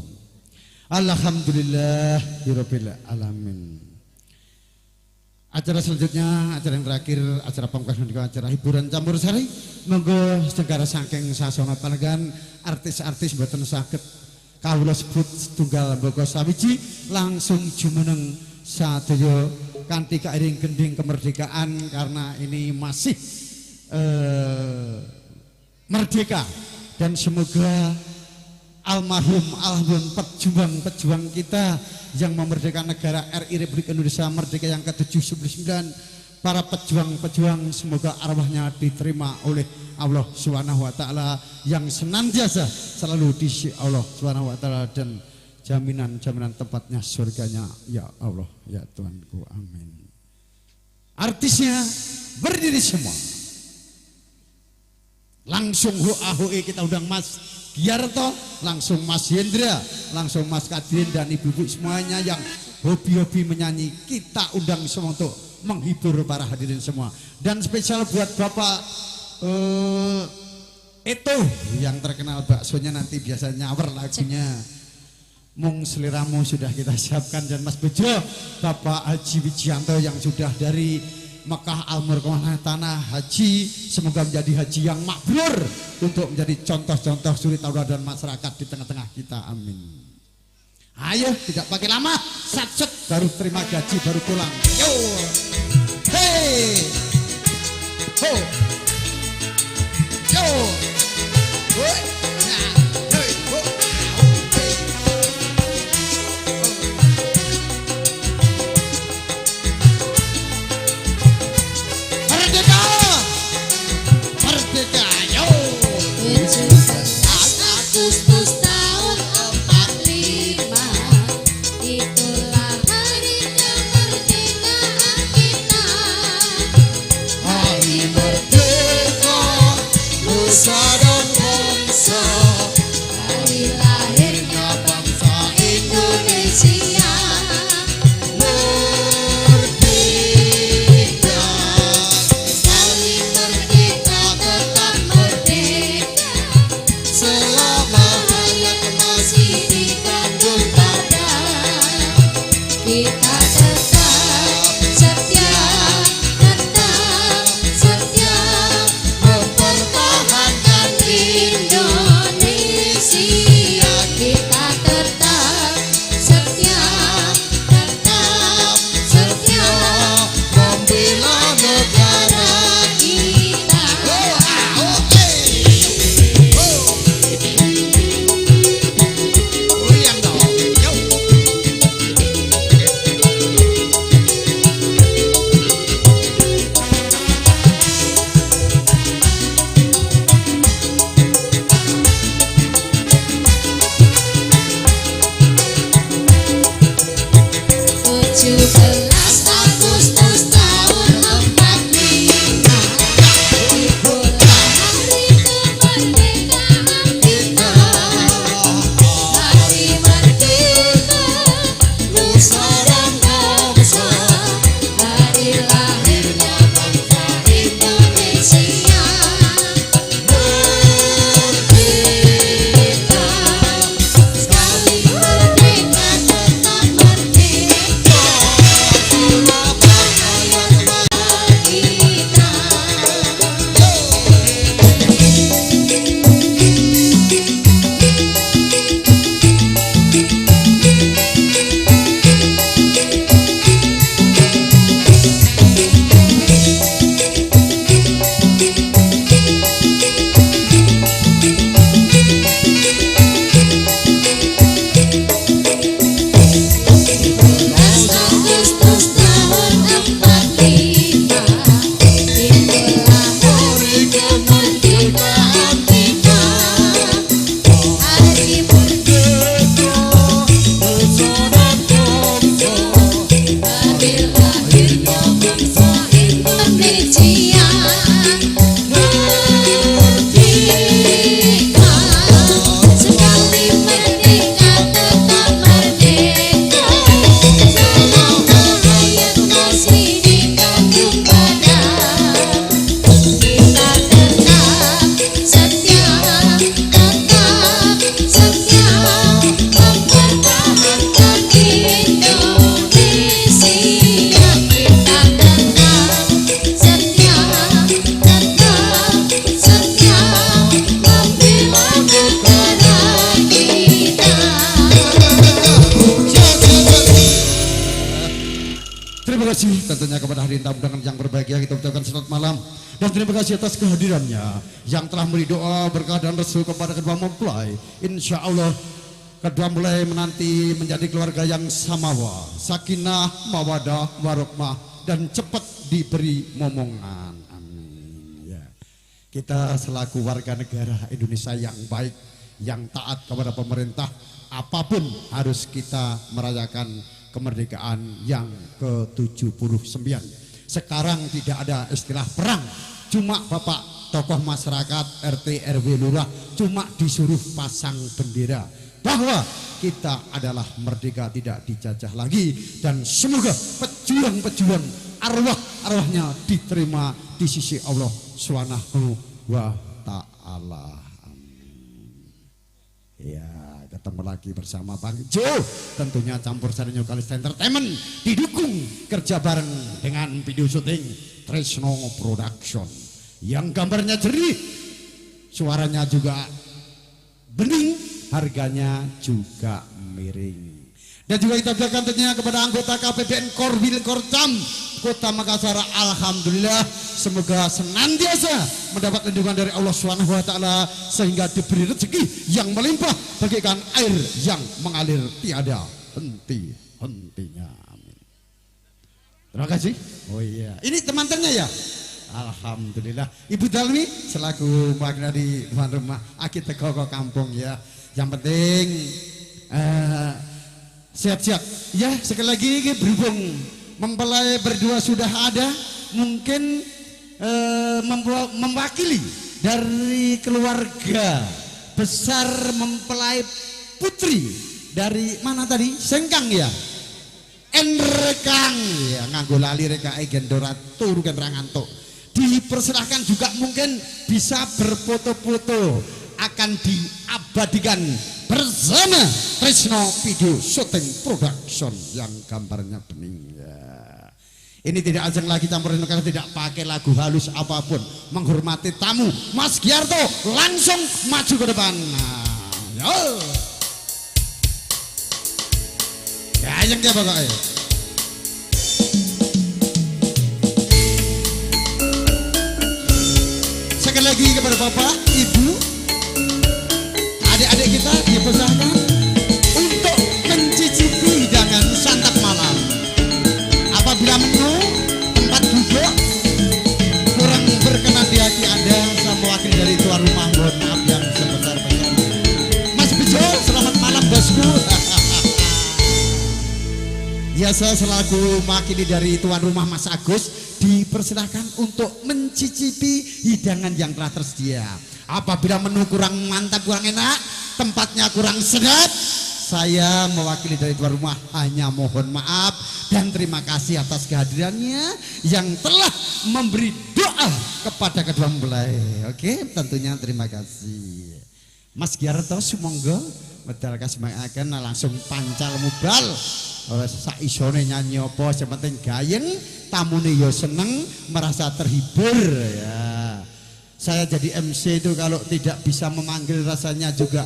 Alhamdulillahirabbil alamin. Acara selanjutnya, acara yang terakhir, acara pamungkas menika acara hiburan campur sari. Monggo sedengkara saking sasana panenggan artis-artis mboten saged kawula sebut setunggal mbaka sawiji langsung jumeneng sadaya kanthi kairing gending kemerdekaan karena ini masih merdeka dan semoga almarhum almarhum pejuang-pejuang kita yang memerdekakan negara RI Republik Indonesia merdeka yang ke-79, para pejuang-pejuang semoga arwahnya diterima oleh Allah Subhanahu wa taala yang senantiasa selalu di sisi Allah Subhanahu wa taala dan jaminan-jaminan tempatnya surganya ya Allah ya Tuhanku, amin. Artisnya berdiri semua. Langsung hoa-hoe kita undang Mas Giarto, langsung Mas Hendra, langsung Mas Kadrin dan ibu-ibu semuanya yang hobi-hobi menyanyi kita undang semua untuk menghibur para hadirin semua. Dan spesial buat Bapak itu yang terkenal baksonya nanti biasa nyawer lagunya Mung Seliramu sudah kita siapkan, dan Mas Bejo, Bapak Haji Wijianto yang sudah dari Mekah Al-Mukarramah tanah haji, semoga menjadi haji yang makmur untuk menjadi contoh-contoh suri tauladan masyarakat di tengah-tengah kita, amin. Ayo tidak pakai lama, satset baru terima gaji baru pulang. Yo, hey, ho, yo, hey, hey, ho, hey. Merdeka, merdeka, yo. 17 Agustus tahun 45, itulah hari kemerdekaan kita. Hari merdeka, nusa dan bangsa, Hari lahirnya bangsa Indonesia. Merdeka. Sekali merdeka tetap merdeka, Selama hayat masih dikandung badan. Kita tetap setia, tetap setia mempertahankan Indonesia. tentunya kepada hadirin tamu undangan yang berbahagia kita ucapkan selamat malam dan terima kasih atas kehadirannya yang telah memberi doa berkah dan restu kepada kedua mempelai. Insya Allah kedua mempelai menanti menjadi keluarga yang samawa, sakinah, mawadah, warahmah dan cepat diberi momongan. Amin. Ya. Kita selaku warga negara Indonesia yang baik, yang taat kepada pemerintah, apapun harus kita merayakan kemerdekaan yang ke-79. Sekarang tidak ada istilah perang, cuma bapak tokoh masyarakat, RT, RW, lurah cuma disuruh pasang bendera bahwa kita adalah merdeka, tidak dijajah lagi, dan semoga pejuang-pejuang arwah-arwahnya diterima di sisi Allah Subhanahu wa Ta'ala. Ya, ketemu lagi bersama Bang Jo, tentunya campur sari New Kalista Entertainment didukung kerja bareng dengan video syuting Tresno Production yang gambarnya jernih, suaranya juga bening, harganya juga miring. Dan juga kita berikan tentunya kepada anggota KPPN Korwil Korcam Kota Makassar. Alhamdulillah, semoga senantiasa mendapat lindungan dari Allah Subhanahu wa Ta'ala sehingga diberi rezeki yang melimpah bagaikan air yang mengalir tiada henti-hentinya. Amin. Terima kasih. Oh iya, ini teman-temannya ya. Alhamdulillah. Ibu Dalmi selaku wakil dari tuan rumah akit teko ke kampung ya. Yang penting siap-siap ya. Sekali lagi berhubung mempelai berdua sudah ada, mungkin mewakili dari keluarga besar mempelai putri dari mana tadi? Sengkang ya, Enrekang ya, nganggo lali rekae gendora turu gen ra ngantuk. Dipersilahkan juga mungkin bisa berfoto-foto, akan diabadikan bersama Tresno Video Shooting Production yang gambarnya bening ya. Ini tidak asing lagi campuran karena tidak pakai lagu halus apapun, menghormati tamu. Mas Giarto langsung maju ke depan. Nah, yo. Gayeng ya pokoknya. Sekali lagi kepada bapak, ibu, adik-adik kita dipersilahkan untuk mencicipi hidangan santap malam. Apabila menu tempat duduk kurang berkenan di hati Anda, saya mewakili dari tuan rumah mohon maaf yang sebesar-besarnya. Mas Bejo, selamat malam bosku. Ya, saya selaku mewakili dari tuan rumah Mas Agus dipersilahkan untuk mencicipi hidangan yang telah tersedia. Apabila menu kurang mantap, kurang enak, tempatnya kurang sedap, saya mewakili dari tuan rumah hanya mohon maaf dan terima kasih atas kehadirannya yang telah memberi doa kepada kedua mempelai. Oke, tentunya terima kasih. Mas Giarto sumonggo medal kasemakan langsung pancal mubal. Ora sak isone nyanyi apa, sing penting gayeng, tamune ya seneng, merasa terhibur ya. Saya jadi MC itu kalau tidak bisa memanggil rasanya juga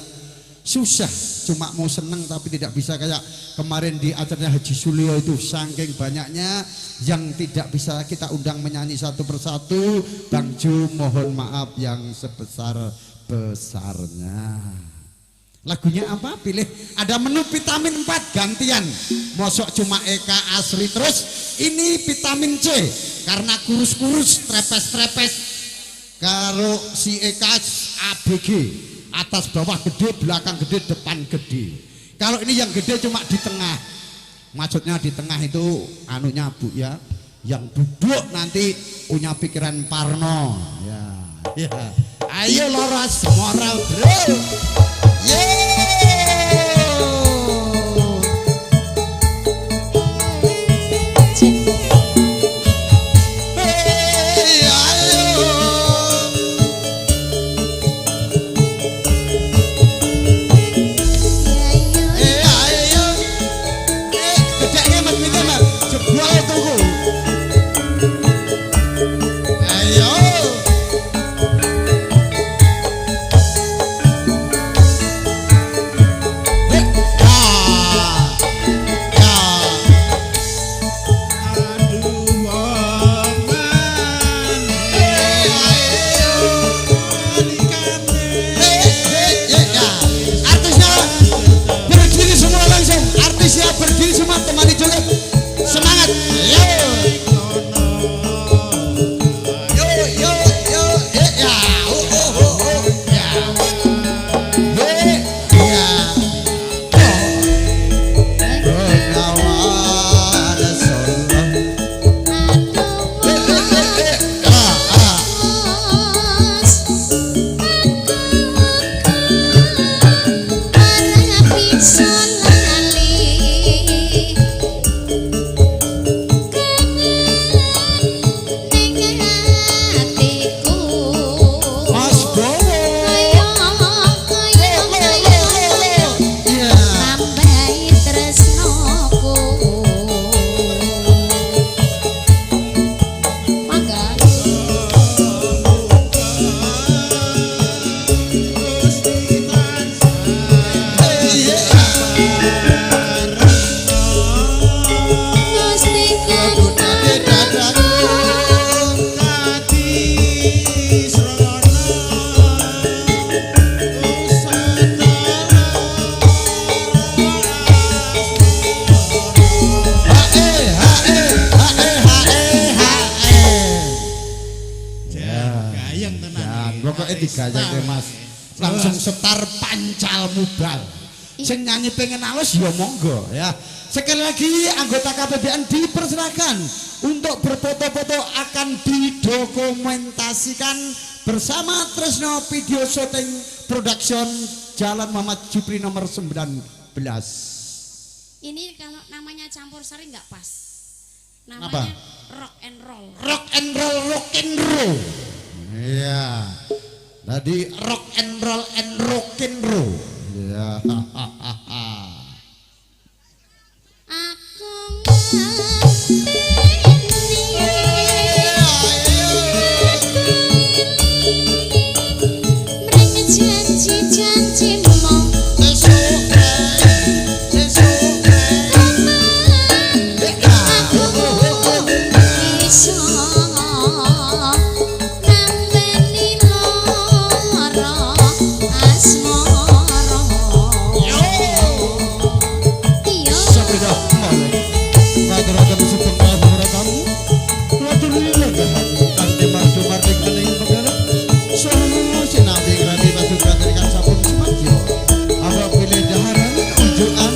susah. Cuma mau seneng tapi tidak bisa, kayak kemarin di acaranya Haji Sulio itu saking banyaknya yang tidak bisa kita undang menyanyi satu persatu. Bang Ju mohon maaf yang sebesar-besarnya. Lagunya apa? Pilih. Ada menu vitamin 4 gantian. Mosok cuma Eka Asri terus. Ini vitamin C karena kurus-kurus, trepes-trepes. Karo si Eka ABG, atas bawah gede, belakang gede, depan gede. Kalau ini yang gede cuma di tengah. Maksudnya di tengah itu anunya Bu ya, yang duduk nanti punya pikiran parno ya. Ya. Ayo loras moral bro. Yeah. Hey, ayo. Ayo. Gedekne Mas Mite, Mas. Jebol tuku. Ayo. digayengke Mas. Langsung setar pancal mubal. Sing nyanyi pengen alus ya monggo ya. Sekali lagi anggota KPBN dipersilakan untuk berfoto-foto, akan didokumentasikan bersama Tresno Video Shooting Production, Jalan Muhammad Jupri nomor 19. Ini kalau namanya campur sari nggak pas. Apa? Namanya rock and roll. Rock and roll, rock and roll. Iya. Tadi rock and roll and rock and roll. Iya. Aku ngenteni mring janji-janjimu. Sesuk, sesuk. Aku iso nameni lara asmara. Iya. Sepeda boleh. Rata-rata sugeng rawuh tamu. Kula lenggahan kanthi mardu kening penggalih. Saha sinambi ngrati pasukan ingkang sampun sumadyo. Apa pilih daharan unjukan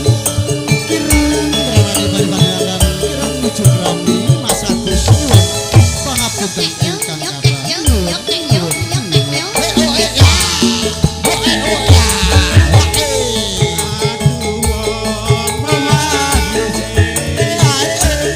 kirang rarani pariparan kirang nuju rami Mas Agus, nyuwun pangapunten ingkang Yo kathah. yo yo yo yo yo. Eh, oh, eh, ya. Oh, eh, oh, ya. Oh, eh. Mama. Eh, ah, eh. Benawar Solo.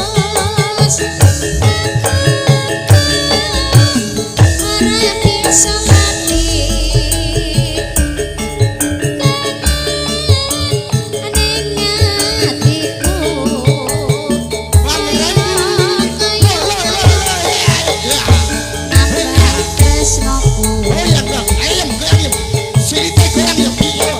Aduh bagus, ora bisa mati ning atiku kaya kaya nabrak tresnoku. Goyang dong, ayam, goyang yuk. Silite goyang yuk. Iya. Yo.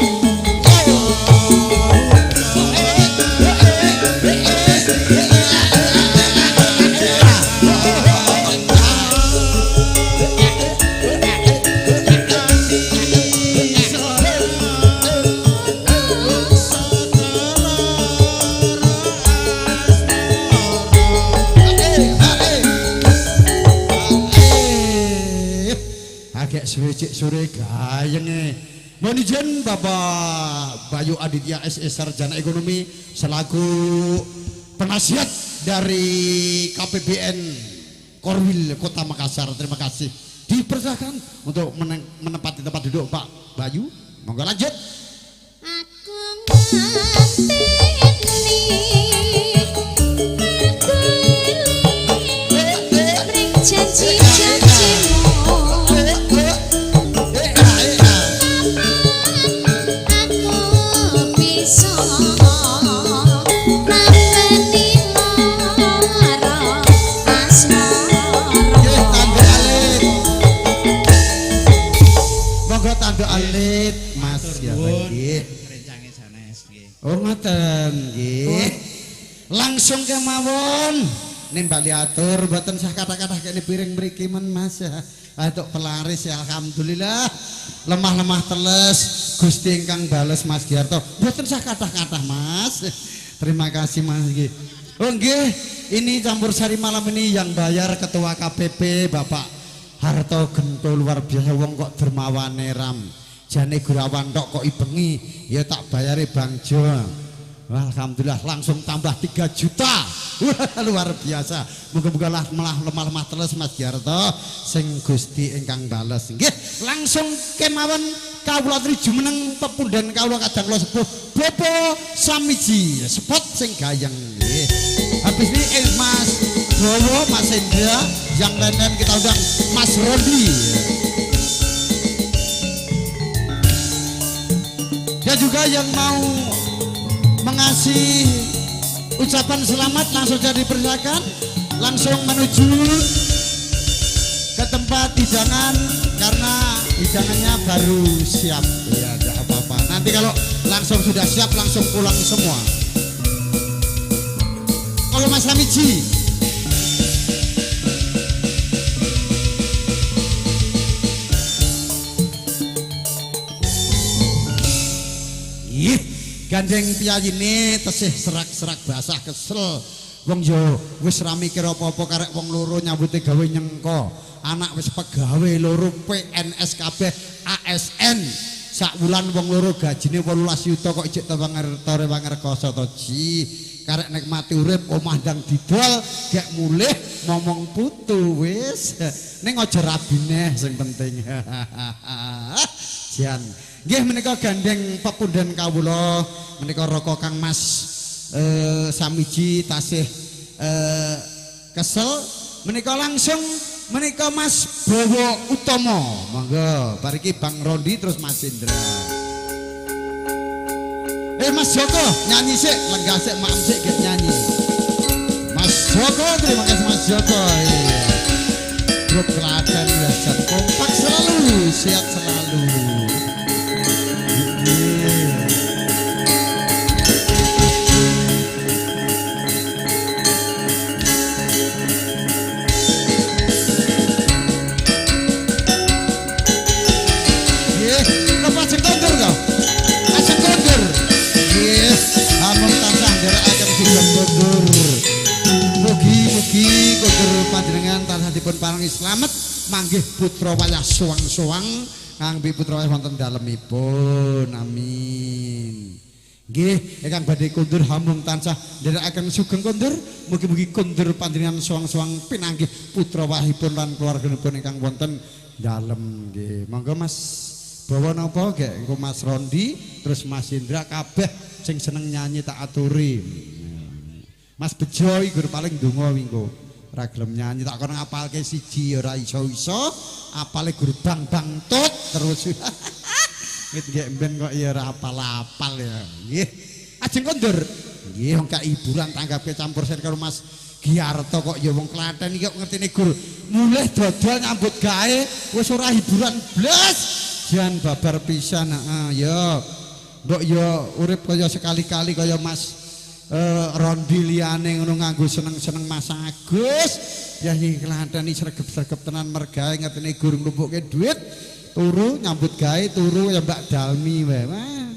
Agak suwe cek sore gayenge. Mohon izin Bapak Bayu Aditya SE Sarjana Ekonomi selaku penasihat dari KPBN Korwil Kota Makassar. Terima kasih. Dipersilakan untuk menempati tempat duduk, Pak Bayu. Monggo lanjut. Aku ngenteni mring janji-janjimu. Aku bisa nameni lara asmara. Nggih, tanduk alit. Monggo tanduk alit, Mas ya nggih. Rencange sanes nggih. Oh ngoten nggih. Langsung kemawon nimbali atur, mboten sah kata-kata kene piring mriki men Mas. Untuk pelaris ya alhamdulillah. Lemah-lemah teles Gusti ingkang bales Mas Giarto. Mboten sah kathah-kathah Mas. Terima kasih Mas nggih. Oh nggih, ini campur sari malam ini yang bayar Ketua KPP Bapak Harto Gento, luar biasa wong kok dermawane ram. Jane gurawan tok kok ibengi ya tak bayare Bang Jo. Wah, alhamdulillah langsung tambah 3 juta. Wah, luar biasa. Muga-muga lah malah lemah-lemah terus Mas Giarto sing Gusti ingkang bales. Nggih, langsung kemawon kawula tri jumeneng pepunden kawula kadang kula sepuh Bopo Samiji spot sing gayeng nggih. Habis ini Mas Bowo, Mas Indra, yang lain-lain kita undang Mas Rodi. Dan juga yang mau mengasih ucapan selamat langsung saja dipersilakan, langsung menuju ke tempat hidangan karena hidangannya baru siap. Ya, tidak apa-apa. Nanti Nanti kalau langsung sudah siap langsung pulang semua. Kalau Mas Samiji. Ih, gandeng piyayine tesih serak-serak basah kesel. Wong yo wis ra mikir apa-apa karek wong loro nyambute gawe nyengko. Anak wis pegawe loro PNS kabeh ASN. Sak wulan wong loro gajine 18 yuta kok ijek tewang rekoso to ji. Karek nikmati urip omah ndang didol gek mulih momong putu wis. Ning aja rabine sing penting. Jan. Nggih menika gandeng pepundhen kawula menika raka Kang Mas Samiji tasih kesel menika langsung menika Mas Bowo Utomo. Monggo bariki Bang Rondi terus Mas Indra. Mas Joko nyanyi sik, lenggah sik, maem sik gek nyanyi. Mas Joko, terima kasih Mas Joko. Iya. Grup Klaten ya, kompak selalu, sehat selalu. Mugi-mugi kondur panjenengan tansah dipun paringi slamet manggih putra wayah suwang-suwang ngangbi putra wayah wonten dalemipun. Amin. Nggih, ingkang badhe kondur hamung tansah nderekaken sugeng kondur, mugi-mugi kondur panjenengan suwang-suwang pinanggih putra wayahipun lan keluarganipun ingkang wonten dalem. Nggih, monggo Mas bawa napa gek engko Mas Rondi terus Mas Indra kabeh sing seneng nyanyi tak aturi. Mas Bejo iki paling ndonga wingko. Ora gelem nyanyi tak kono ngapalke siji ora iso-iso, apale gur bang-bang tut terus. Wit nggek mben kok ya ora apal-apal ya. Nggih. Ajeng kondur. Nggih wong kak hiburan tanggapke campur seri karo Mas Giarto kok ya wong Klaten iki kok ngertine gur mulih dodol nyambut gawe wis ora hiburan blas. Jan babar pisan heeh ya. Mbok ya urip kaya sekali-kali kaya Mas Rondi liyane ngono nganggo seneng-seneng Mas Agus. Ya iki Klaten iki sregep-sregep tenan mergawe ngertine gur nglumpukke duit turu nyambut gawe turu ya Mbak Dalmi wae. Wah.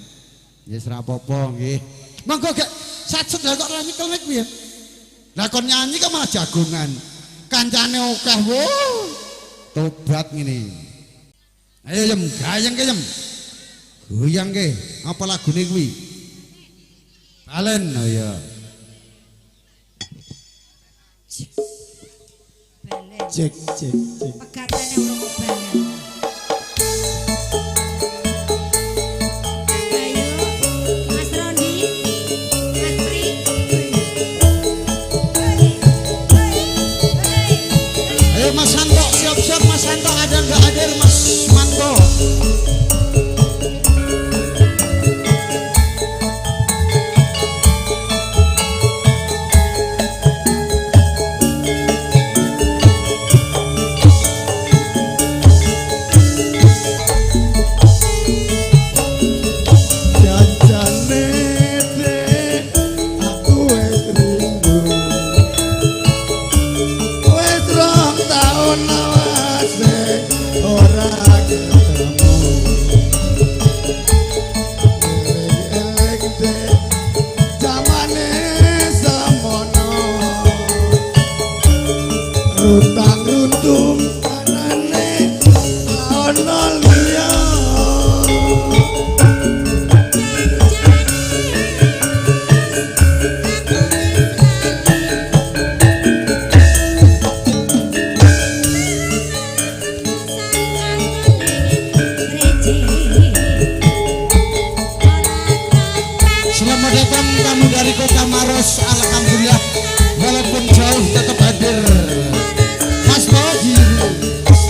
Ya wis ora apa-apa nggih. Monggo gek sacet lah kok ora nyekel nek piye. Lah kon nyanyi kok malah jagongan. Kancane akeh wo. Tobat ngene. Ayo yem gayeng ke yem. Goyang ke. Apa lagune kuwi? Balen oh ya. Balen. Cek cek cek. Pegatane urung balen. Ayo Mas Rondi, Mas Pri. Ayo Mas Santo, siap-siap Mas Santo, ada nggak hadir Mas Manto? Selamat datang tamu dari Kota Maros. Alhamdulillah walaupun jauh tetap hadir. Mas Boji,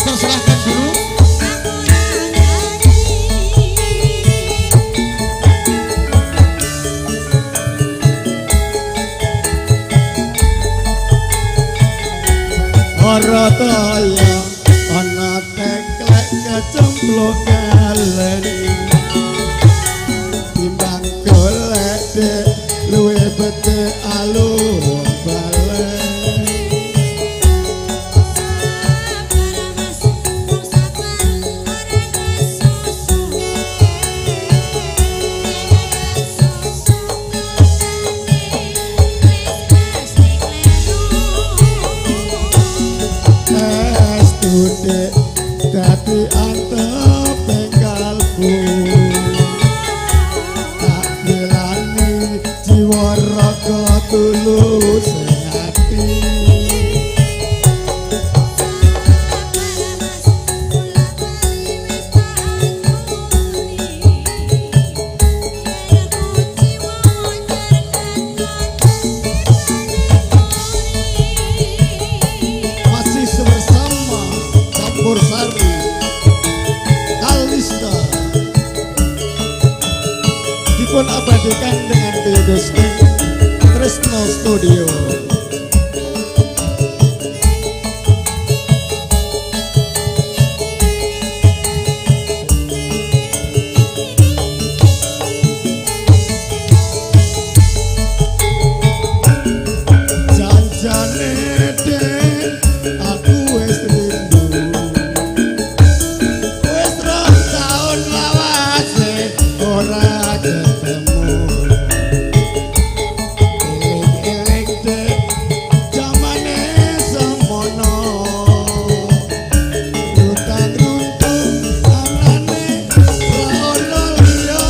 persilahkan dulu. Ora kaya ana teklek kecemplung kalen. alung balen. Sabar Mas, wong sabar ora kesusu. Kesusu wis pasti kleru. Estu dek dadi antep ing kalbu. Tak belani jiwa raga tulus ing ati. Sabar Mas, kula bali wis tak aturi. Yen kuciwa Masih bersama Campur Sari Kalista dipun abadikan dengan Biodos Tresno Studio. Janjane dek aku wis rindu. Wis rong taun lawase ora ketemu. Eling-eling dek jamane semono. Rutang runtuh anane ra ono liya.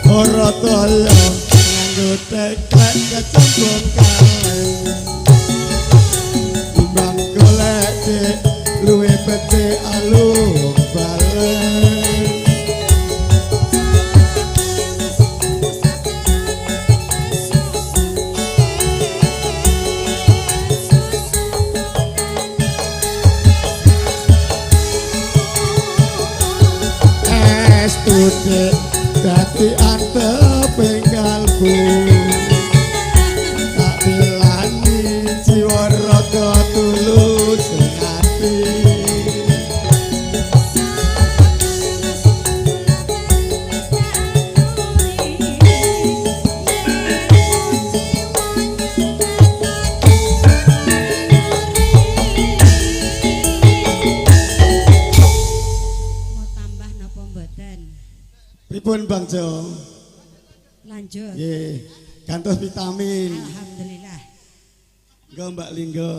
Ora toyo nganggo teklek kecemplung kaleng. Timbang golek dek luwe becik alung balen. Estu dek dadi antep ing kalbu. Tak bilani jiwa raga tulus ing ati. Mau tambah napa mboten? Pripun Bang Jo? Lanjut. Nggih, gantos vitamin. Alhamdulillah. Nggo Mbak Linggo.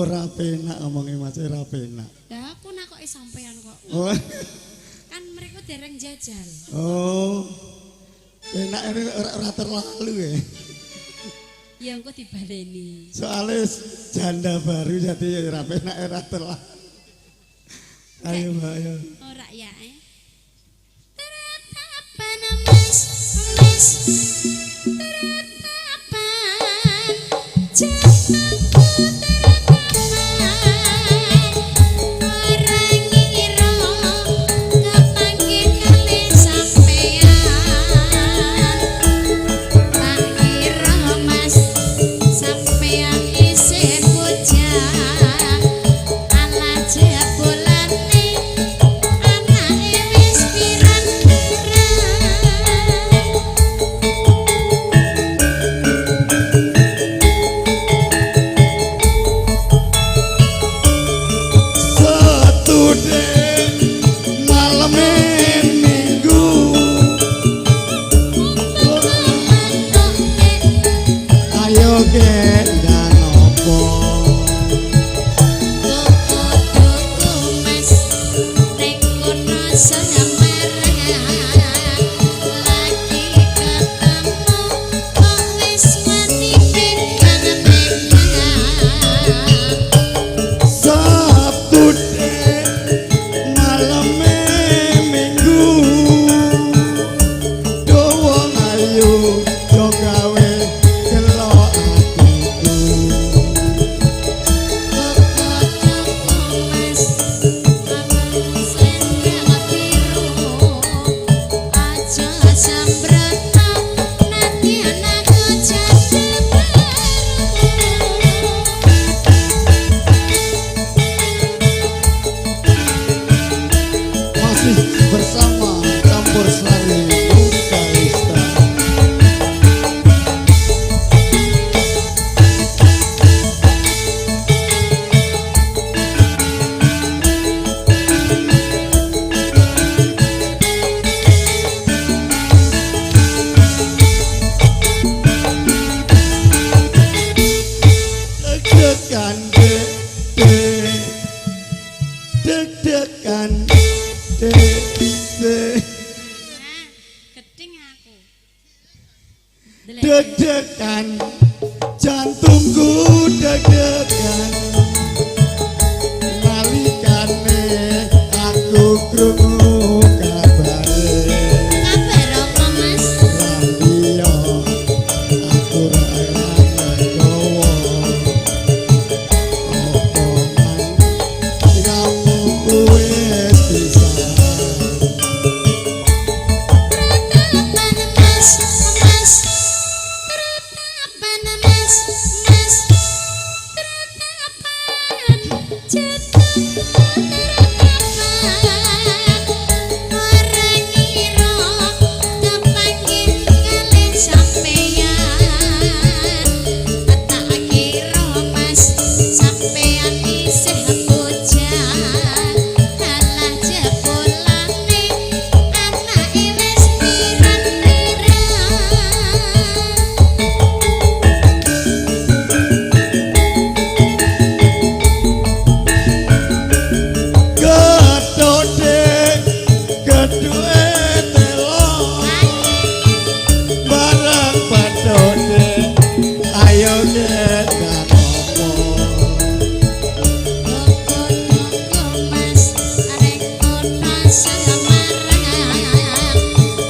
Ora penak omonge Mas, ora penak. Lah aku nakoki sampean kok. Oh. Kan mereka dereng jajal. Oh. Penak ora terlalu ya. Ya engko dibaleni. Soale janda baru jadi ya ora penak ora terlalu. Ayo Mbak ayo. Ora ya eh. Teratapan mas mas teratapan jantungku teratapan ora ngira kepanggih kalih sampean tak kira mas sampean isih bocah ala jebulane anake wis pirang-pirang. Setude malam minggu ayo gendang opo Tuku mas ning kono Semarang lagi ketemu kok wis wani pirang-pirang. Sabtu malam minggu do wong ayu do gawe gelo atiku. Tuku mas ana selendang biru aja sembrono nadyan aku janda baru. Masih bersama Campur Sari Mukalista. Deg-degan dek dek deg-degan dek dek Nah, gedeng aku. Delek. deg-degan jantungku deg-degan nalikane aku krungu kabare. Kabar apa mas? Radio aku ora legowo opo man kamu wis bisa. Teratapan mas mas teratapan mas mas teratapan jantungku teratapan ora ngira kepanggih kalih sampeyan tak kira mas sampeyan isih bocah alah jebulane anake wis pirang-pirang. Gedhode gedhuke telo bareng padhode ayo gendang opo. Tuku mas arek kota Semarang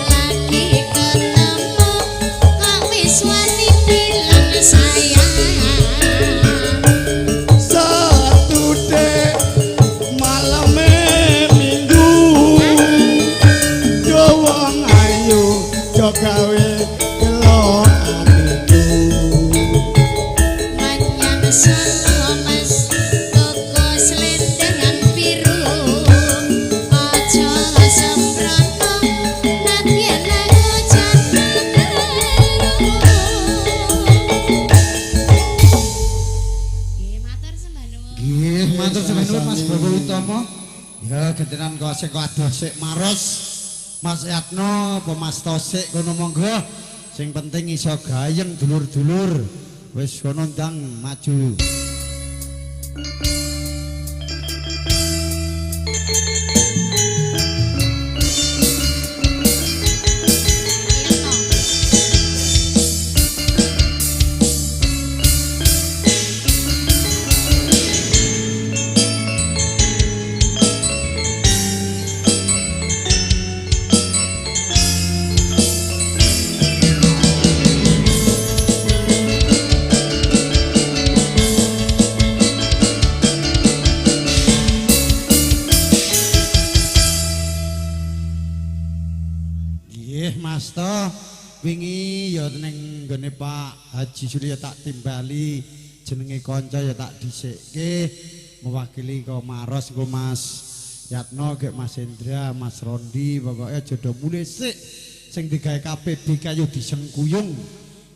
lagi ketemu kok wis wani bilang sayang. Satu dek malam minggu do wong ayu do gawe gelo atiku. Menyang Solo mas tuku selendang biru aja sembrono nadyan aku janda baru. Nggih matur sembah nuwun. Nggih, matur sembah nuwun Mas Bowo Utomo. Ya gentenan kok sing kok adoh sik Maros. Mas Yatno apa Mas Tosik kono monggo. Sing penting iso gayeng dulur-dulur. Wis kono ndang maju. Wingi ya ning nggone Pak Haji Surya tak timbali jenenge kanca ya tak dhisikke mewakili ko Maros nggo Mas Yatno gek Mas Hendra Mas Rondi pokoke aja do mulih sik sing digawe KPB kayu disengkuyung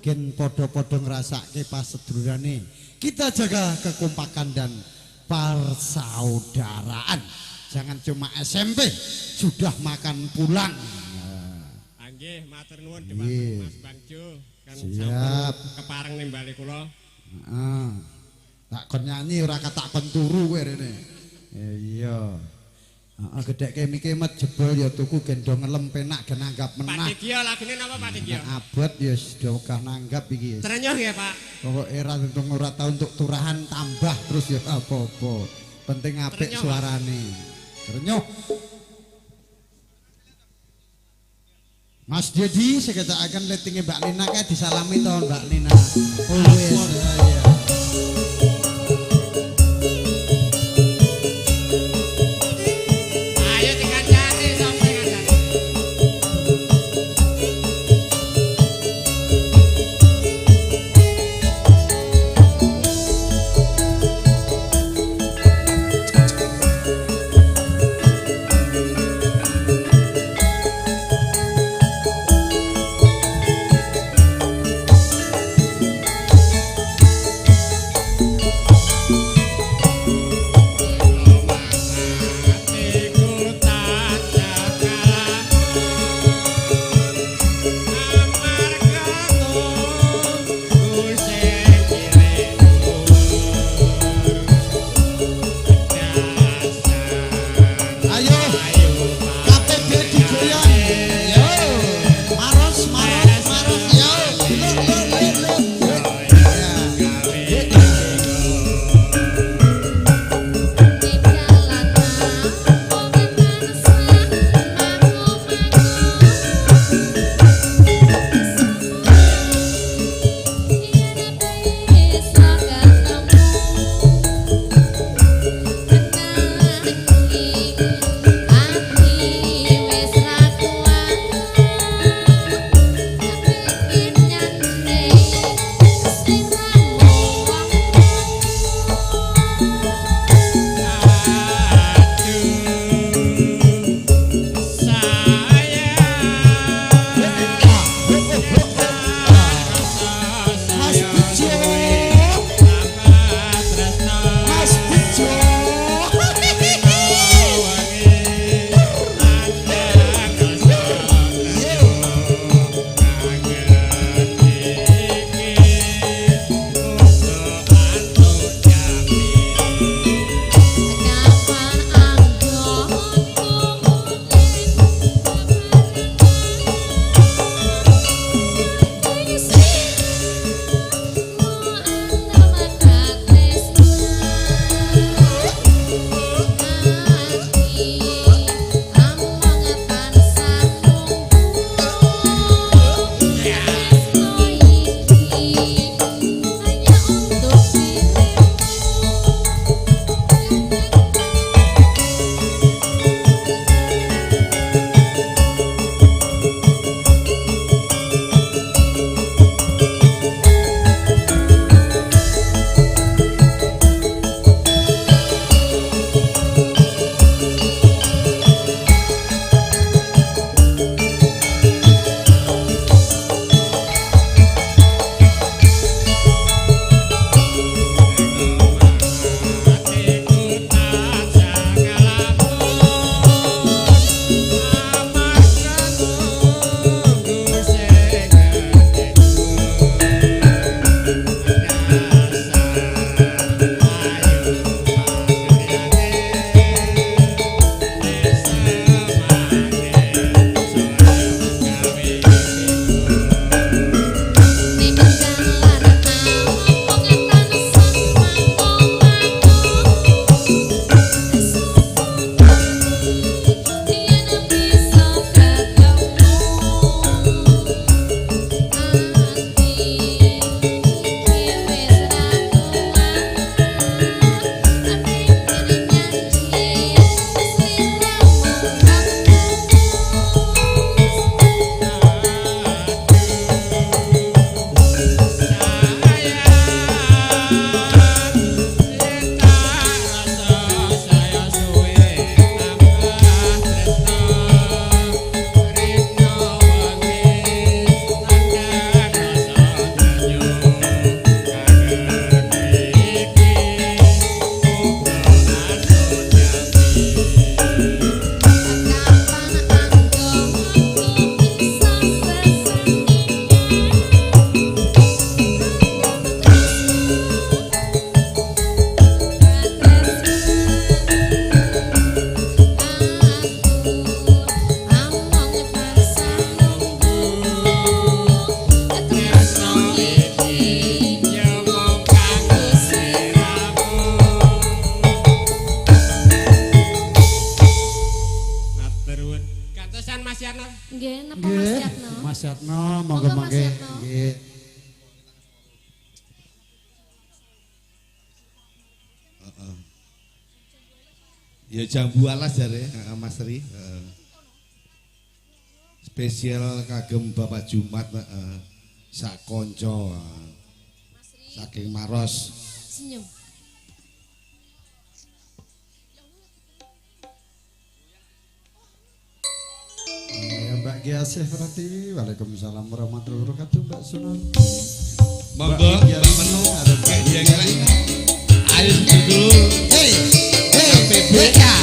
gen padha-padha ngrasake pasedulurane. Kita jaga kekompakan dan persaudaraan. Jangan cuma SMP sudah makan pulang. Nggih, matur nuwun dhumateng Mas Bangjo kan sampun kepareng nimbali kula. Heeh. Tak kon nyanyi ora katak kon turu kowe rene. Iya. Heeh, gedhekke mike met jebol ya tuku gendong ngelem penak gen nanggap menah. Pak Digyo lagune napa Pak Digyo? Abot ya sudah wegah nanggap iki. Trenyuh nggih, Pak. Pokoke ora untung ora tau untuk turahan tambah terus ya apa-apa. Penting apik suarane. Trenyuh. Mas Dedi seketakaken letinge Mbak Lina kae disalami to Mbak Lina. Oh wis iya. Ayo dikancane sampe kancane. Nggih, napa Mas Yatno? Mas Yatno, monggo mangke. Nggih. Heeh. Ya jambu alas jare, heeh Mas Ri, heeh. Spesial kagem Bapak Jumat, heeh. Sak kanca. Saking Maros. Senyum. Ya Mbak Giasih Pratiwi, waalaikumsalam warahmatullahi wabarakatuh Mbak Sunan. Monggo Mbak Menu, kayak jengklek. Ayo dulu. Hey, hey, hey, hey.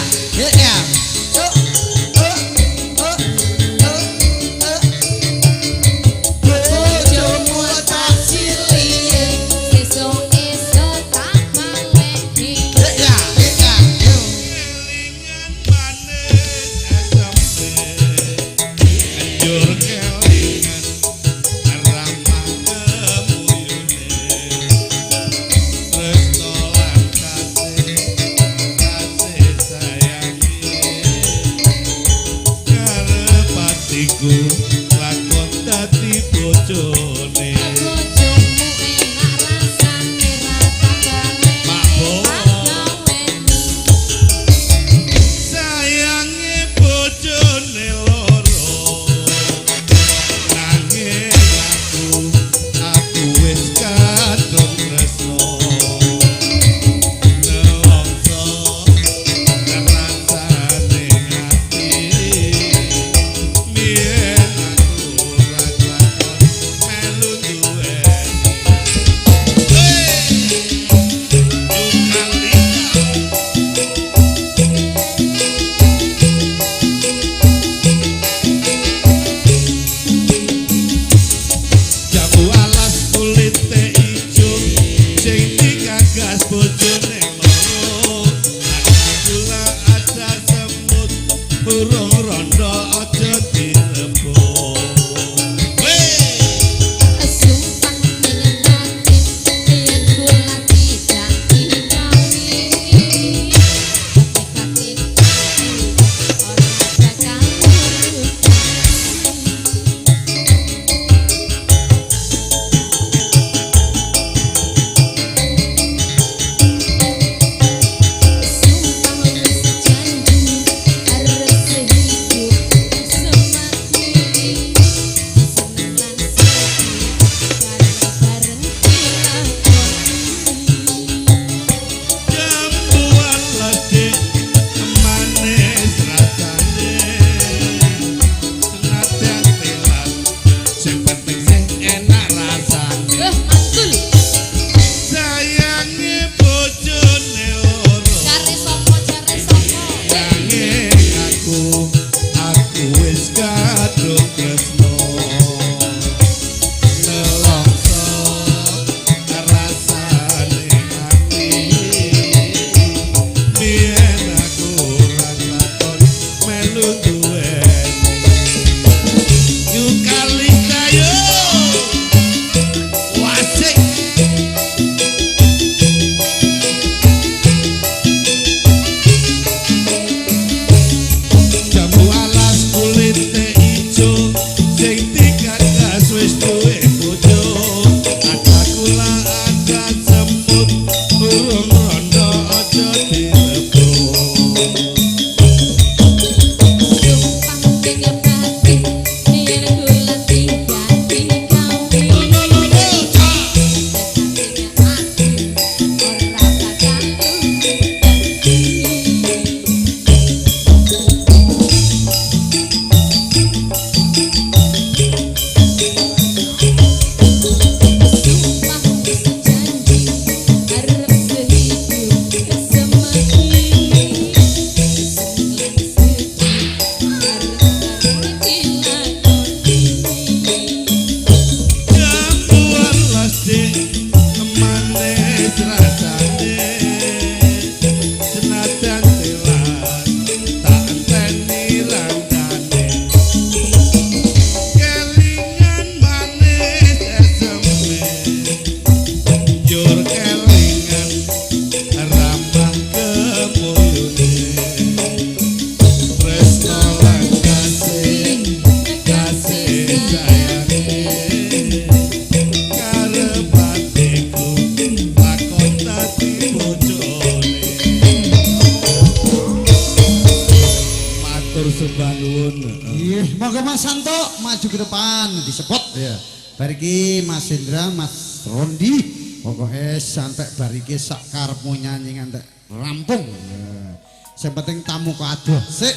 Santo maju ke depan disebut ya. Bariki Mas Indra, Mas Rondi, pokoknya sampai bariki sak karepmu nyanyi ngantek rampung. Ya. Sing penting tamu kok adoh sik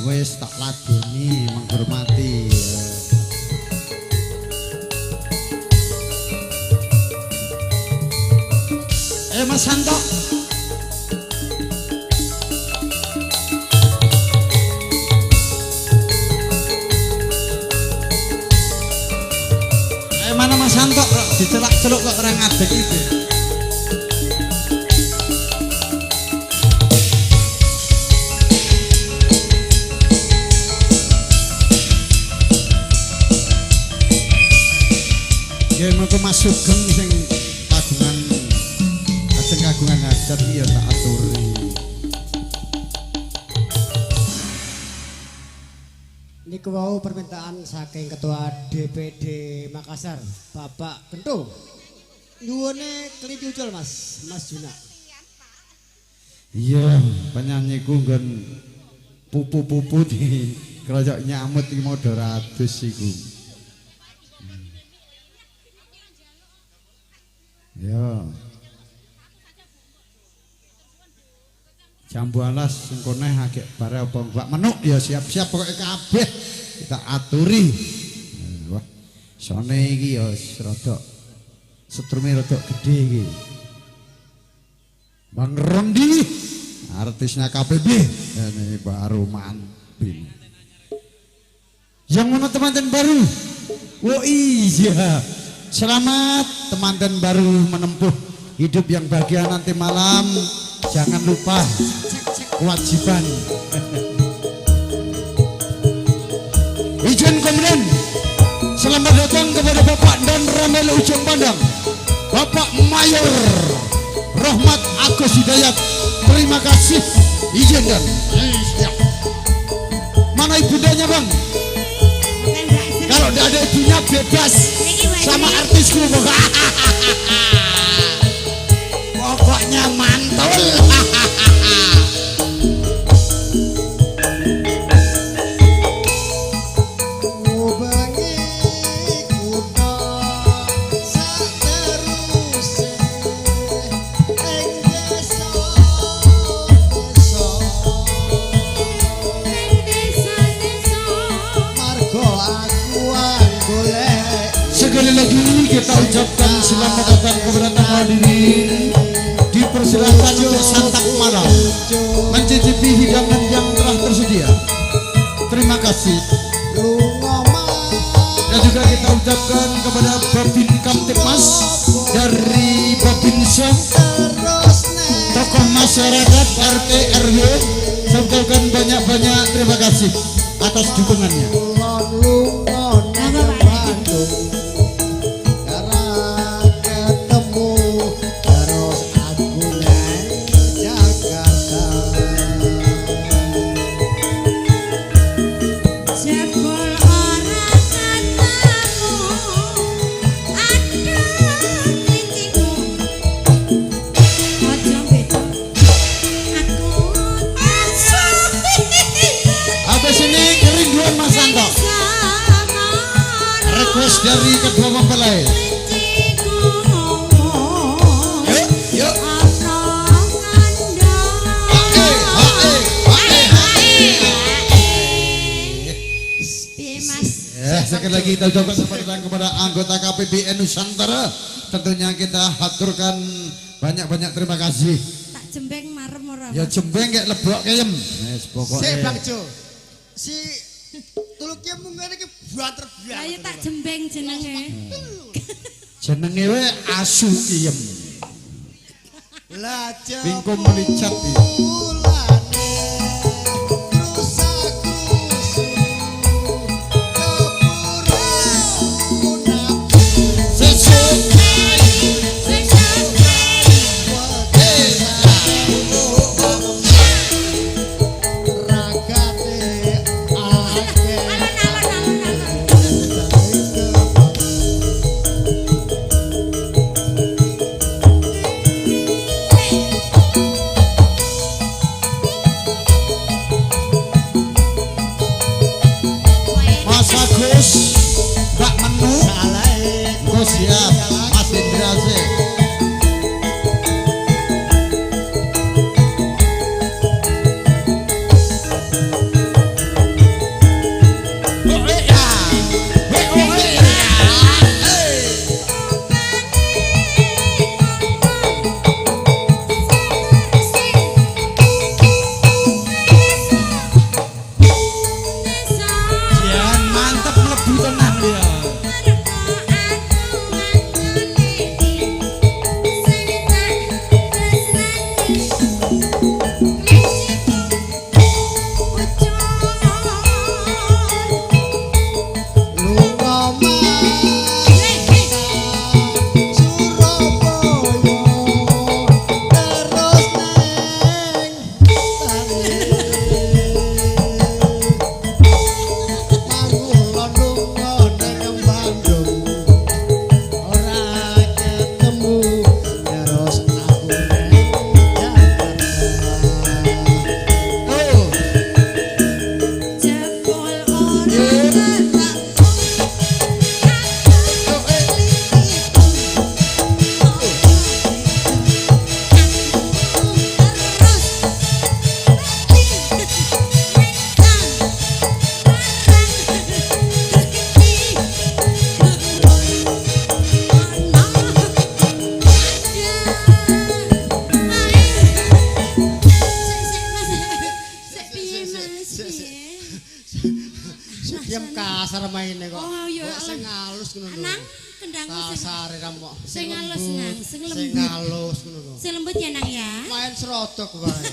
wis tak ladeni menghormati. Ya. Mas Santo. Mana Mas Santo kok dicelak-celuk kok ora ngadeg iki. Ya mengko Mas Sugeng sing kagungan ajeng kagungan hajat iki ya tak aturi. Niku wau permintaan saking Ketua DPD Makassar, Bapak Kento. Nyuwune kelinci ucul Mas, Mas Juna. Iya, penyanyiku nggon pupu-pupu di keroyok nyamut iki modho ratus iku. Ya. Jambu alas engko neh agek bare apa mbak menuk ya siap-siap pokoke kabeh kita aturi. Wah, sone iki ya rada setrume rada gedhe iki. Bang Rondi artisnya KPB ini baru manpin. Yang mana teman-teman baru? Oh iya, selamat teman-teman baru menempuh hidup yang bahagia nanti malam. Jangan lupa kewajiban. Izin kemudian selamat datang kepada Bapak dan Ramel Ujung Pandang, Bapak Mayor Rahmat Agus Hidayat. Terima kasih izin dan mana ibundanya Bang? Kalau tidak ada ibunya bebas sama artisku. Pokoknya mantul. Ngubengi kutha sateruse ing desa desa desa-desa. Margo aku golek. Sekali lagi kita ucapkan selamat datang kepada tamu hadirin. Dipersilakan untuk santap malam, mencicipi hidangan yang telah tersedia. Terima kasih. Dan juga kita ucapkan kepada Babin Kamtibmas dari Babinsa, tokoh masyarakat RT RW, saya ucapkan banyak-banyak terima kasih atas dukungannya. Jebul ora ketemu, aduh klinciku. Aja beda, aku Habis ini kerinduan Mas Santo, request dari kedua mempelai. Yuk, yuk. Hae, hae, hae, hae. Ya, sekali lagi kita ucapkan selamat datang kepada anggota KPBN Nusantara. Tentunya kita haturkan banyak-banyak terima kasih. Tak jembeng marem ora. Ya jembeng kayak lebok kayem. Wis pokoke. Sik Bang Jo. Si tuluknya mungkin iki banter Lah ya banget. tak jembeng jenenge. Jenenge wae asu kiem. Lah Bingko menicat iki. jebulane terus aku Sesuk ragate akeh. Alon alon alon alon. Kasar maine kok. Oh iya, sing halus ngono lho. Nang kendangmu sing kasar ra mok. Sing halus nang, sing lembut. Sing halus ngono lho. Sing lembut ya nang ya. Main serodok wae.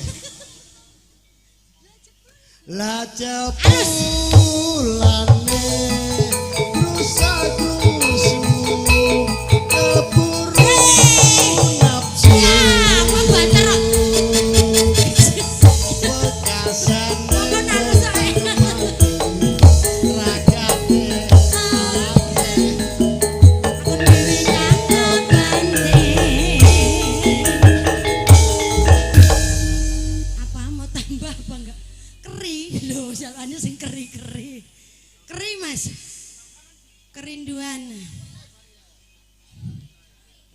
Lah cepulane rusak-rusuh keburu nafsu. Apa banter kok. Wekasan Apa nang soe. ragate Aku dhewe kang kebanting. Apa mau tambah apa enggak? Keri lho, jalane sing keri-keri. Keri Mas. Kerinduan.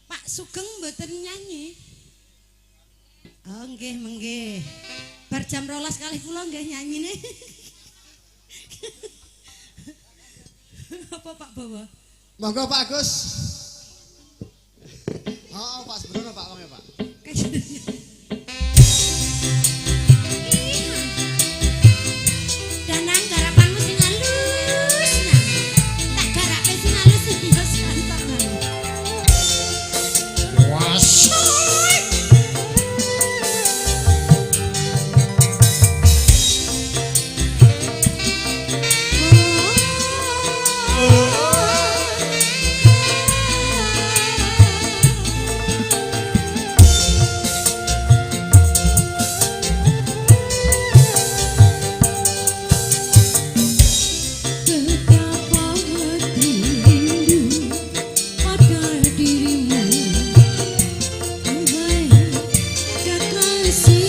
Pak Sugeng mboten nyanyi. Oh nggih mengke. Bar jam 12 kalih kula nggih nyanyine. Apa Pak Bawa? Monggo Pak Agus. Oh, Pak Sembrono Pak wonge Pak. Danang garapanmu sing halus nang. Tak garape sing halus sing Mas Kantor nang. Was. Betapa rindu pada dirimu, duhai kekasihku.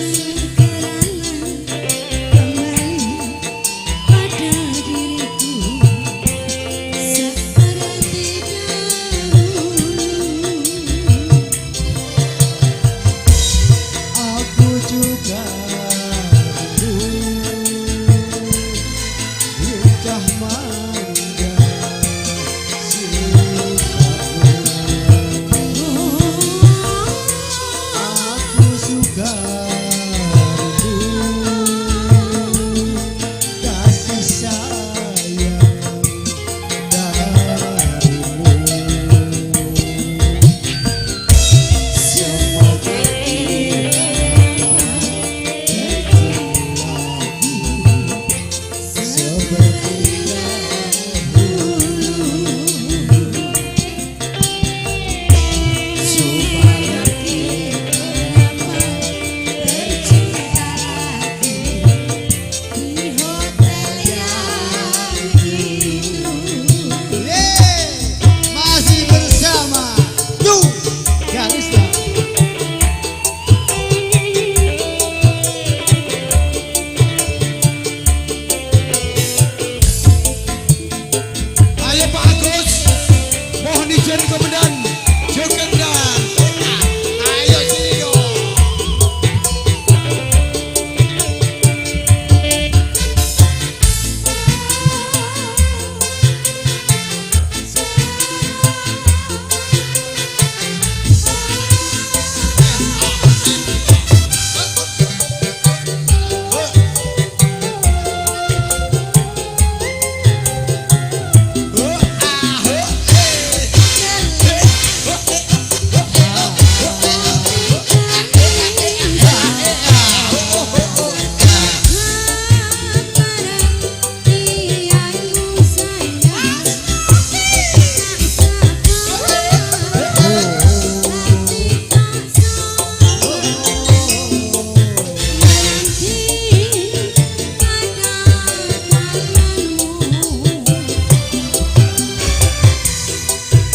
Segeralah kembali pada diriku seperti dahulu. Aku juga rindu lincah manja sikapmu. Aku suka rindu kasih sayang darimu. Semoga Seperti dahulu supaya kita dapat bercinta lagi di hotel yang itu. Yeay, masih bersama Yu Garista. Ayo Pak Agus, mohon izin komandan Jogendan. Ayo sini dong.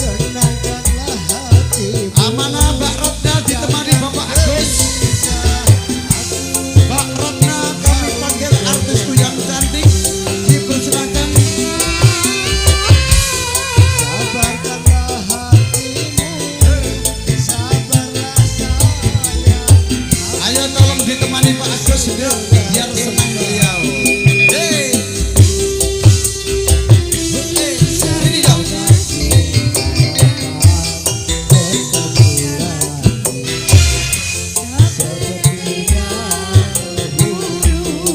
Tenangkanlah hatimu. Amanah Mbak Ratna ditemani Bapak Agus. Mbak Ratna kami panggil artisku yang cantik. Dipersilakan. Sabarkanlah hatimu, sabarlah sayang. Ayo tolong ditemani Pak Agus biar senang beliau. Hey. Hey, sini dong. Seperti dahulu.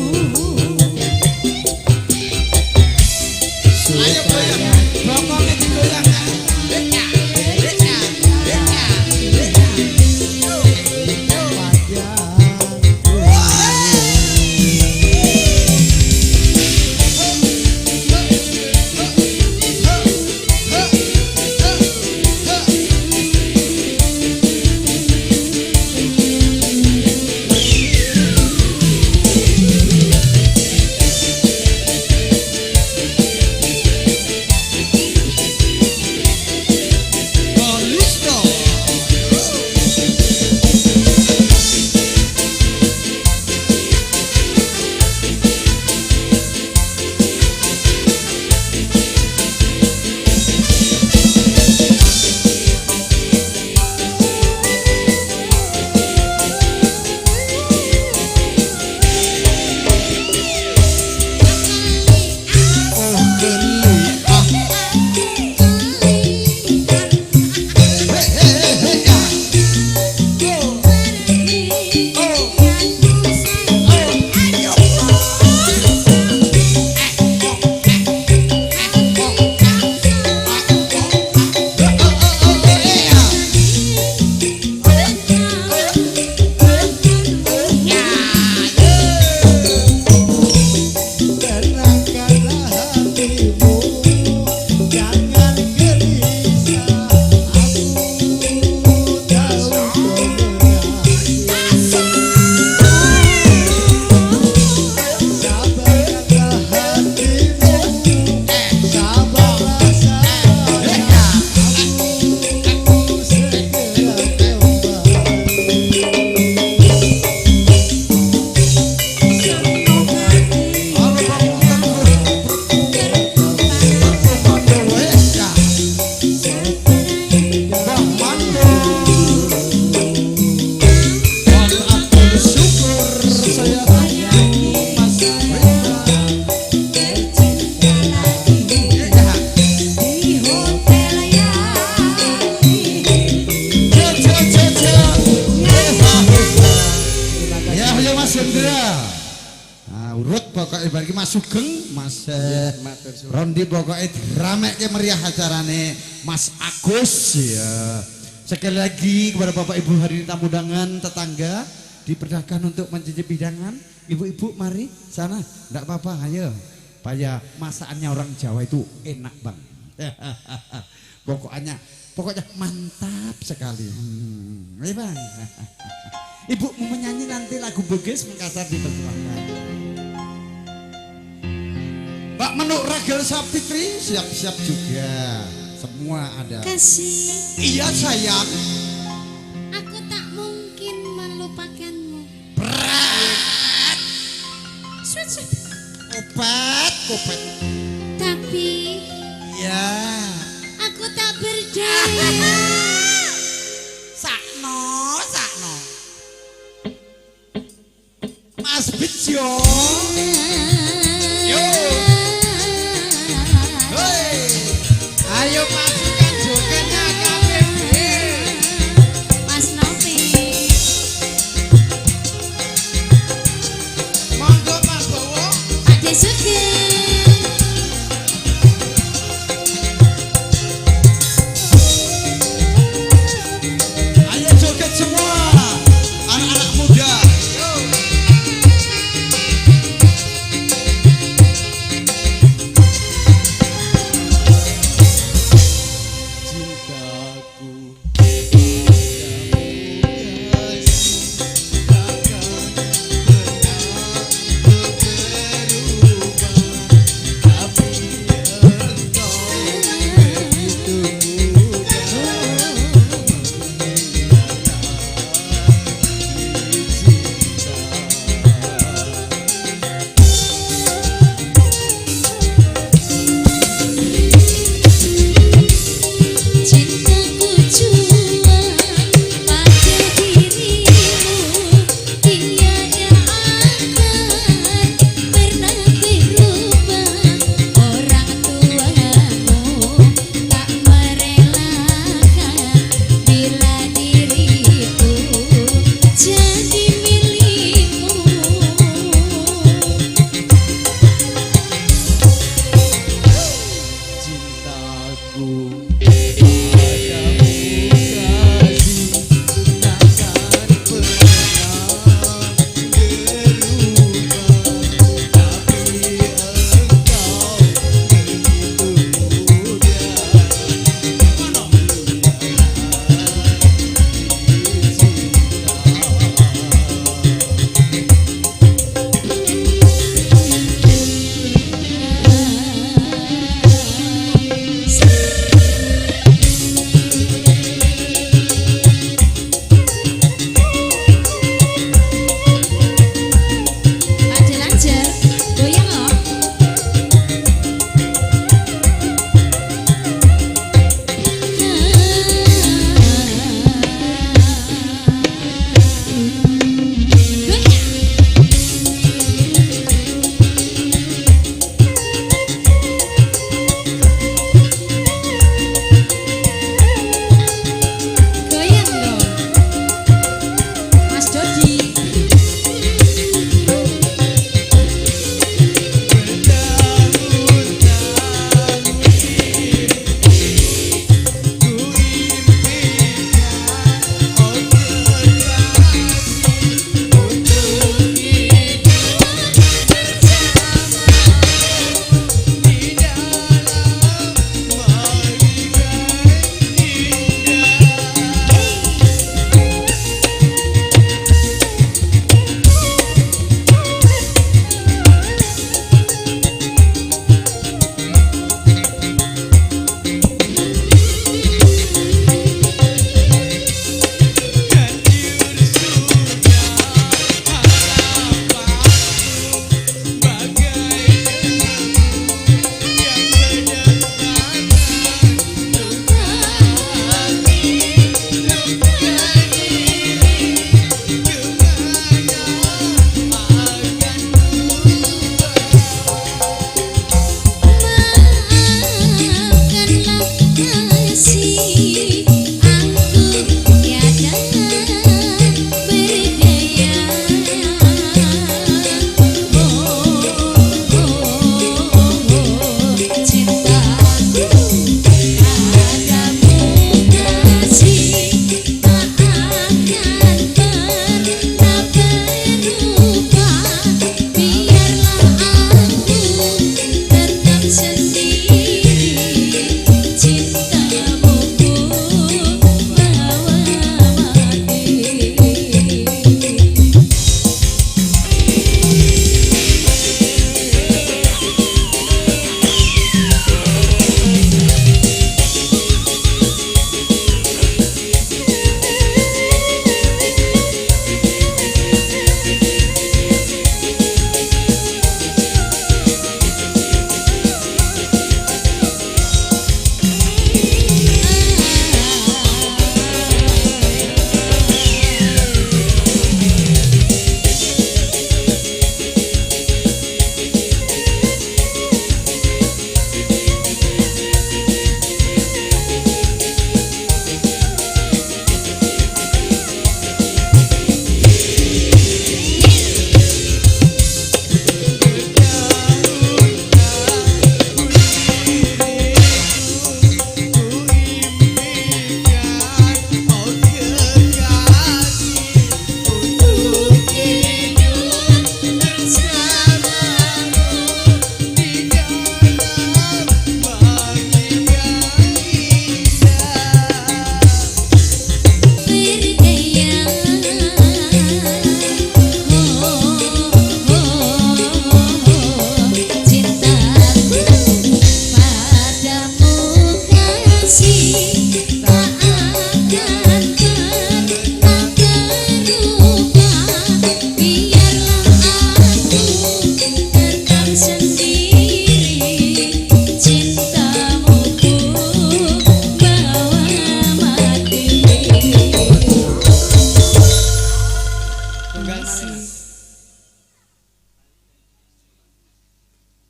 Urut pokoke bar iki Mas Sugeng, Mas Rondi pokoke diramekke meriah acarane Mas Agus ya. Sekali lagi kepada Bapak Ibu hadirin tamu undangan tetangga dipersilahkan untuk mencicipi hidangan. Ibu-ibu mari sana, enggak apa-apa, ayo. Paya masakannya orang Jawa itu enak bang. Pokoknya mantap sekali. Ayo bang. Ibu mau menyanyi nanti lagu Bugis Makassar dipersilahkan. Mbak Menuk Ragil Sapitri siap-siap juga. Semua ada. Kasih. Iya sayang. Aku tak mungkin melupakanmu. Berat. Sweet, sweet. Kopet, kopet. Tapi. Iya. Aku tak berdaya. Sakno, sakno. Mas Bejo. Yo. Hey. Ayo pasukan jogetnya KPB. Mas Novi. Monggo Mas Bowo. Ade Sugeng. Ayo joget semua anak-anak muda. Yo. Cintaku padamu kasih takkan pernah berubah.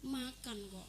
Makan kok.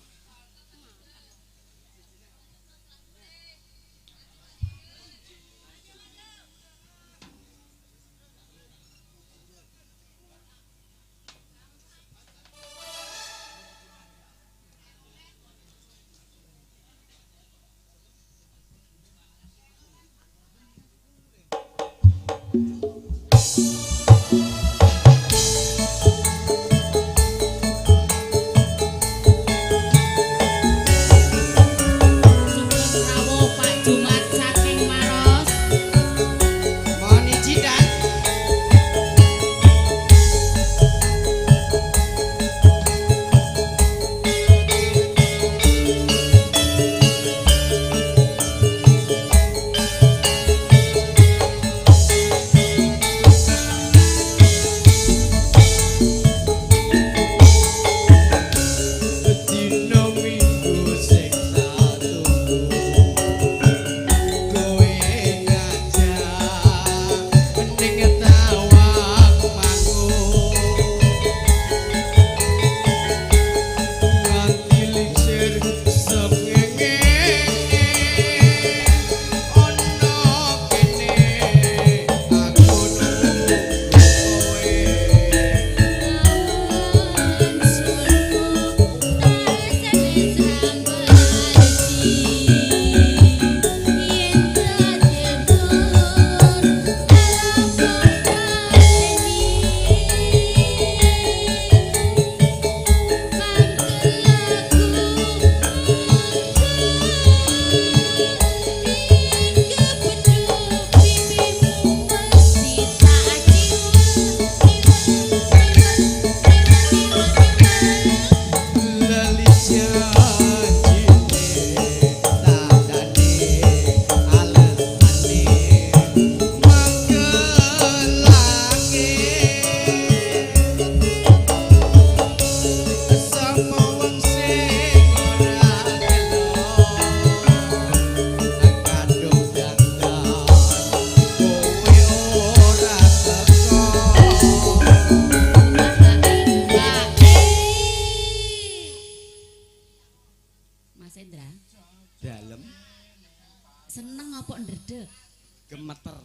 Gemeter.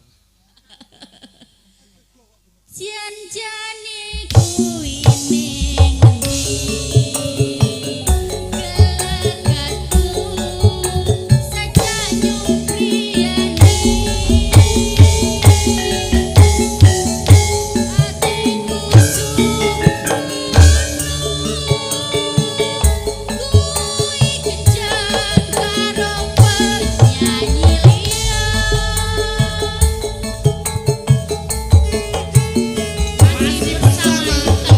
Janjane kuwi ning endi gelagatku sajak nyupriyani atiku kuwi kencan karo penyanyi liya. Masih bersama.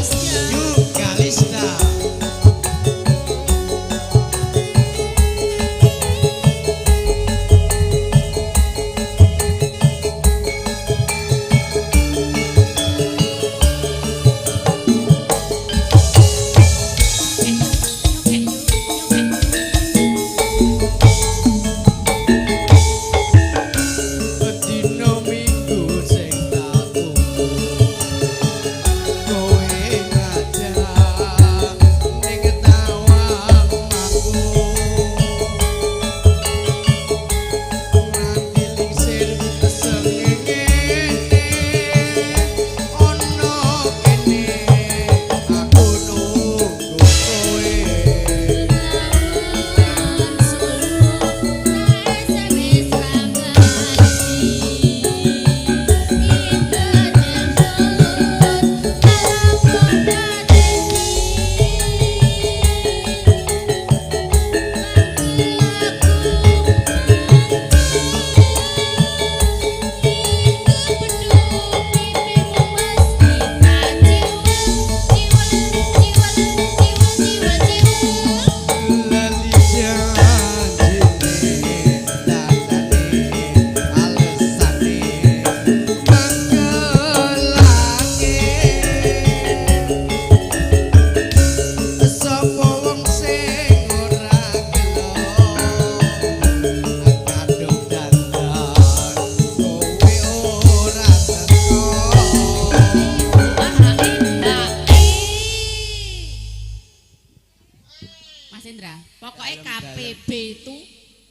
Mas Indra. Pokoknya KPB itu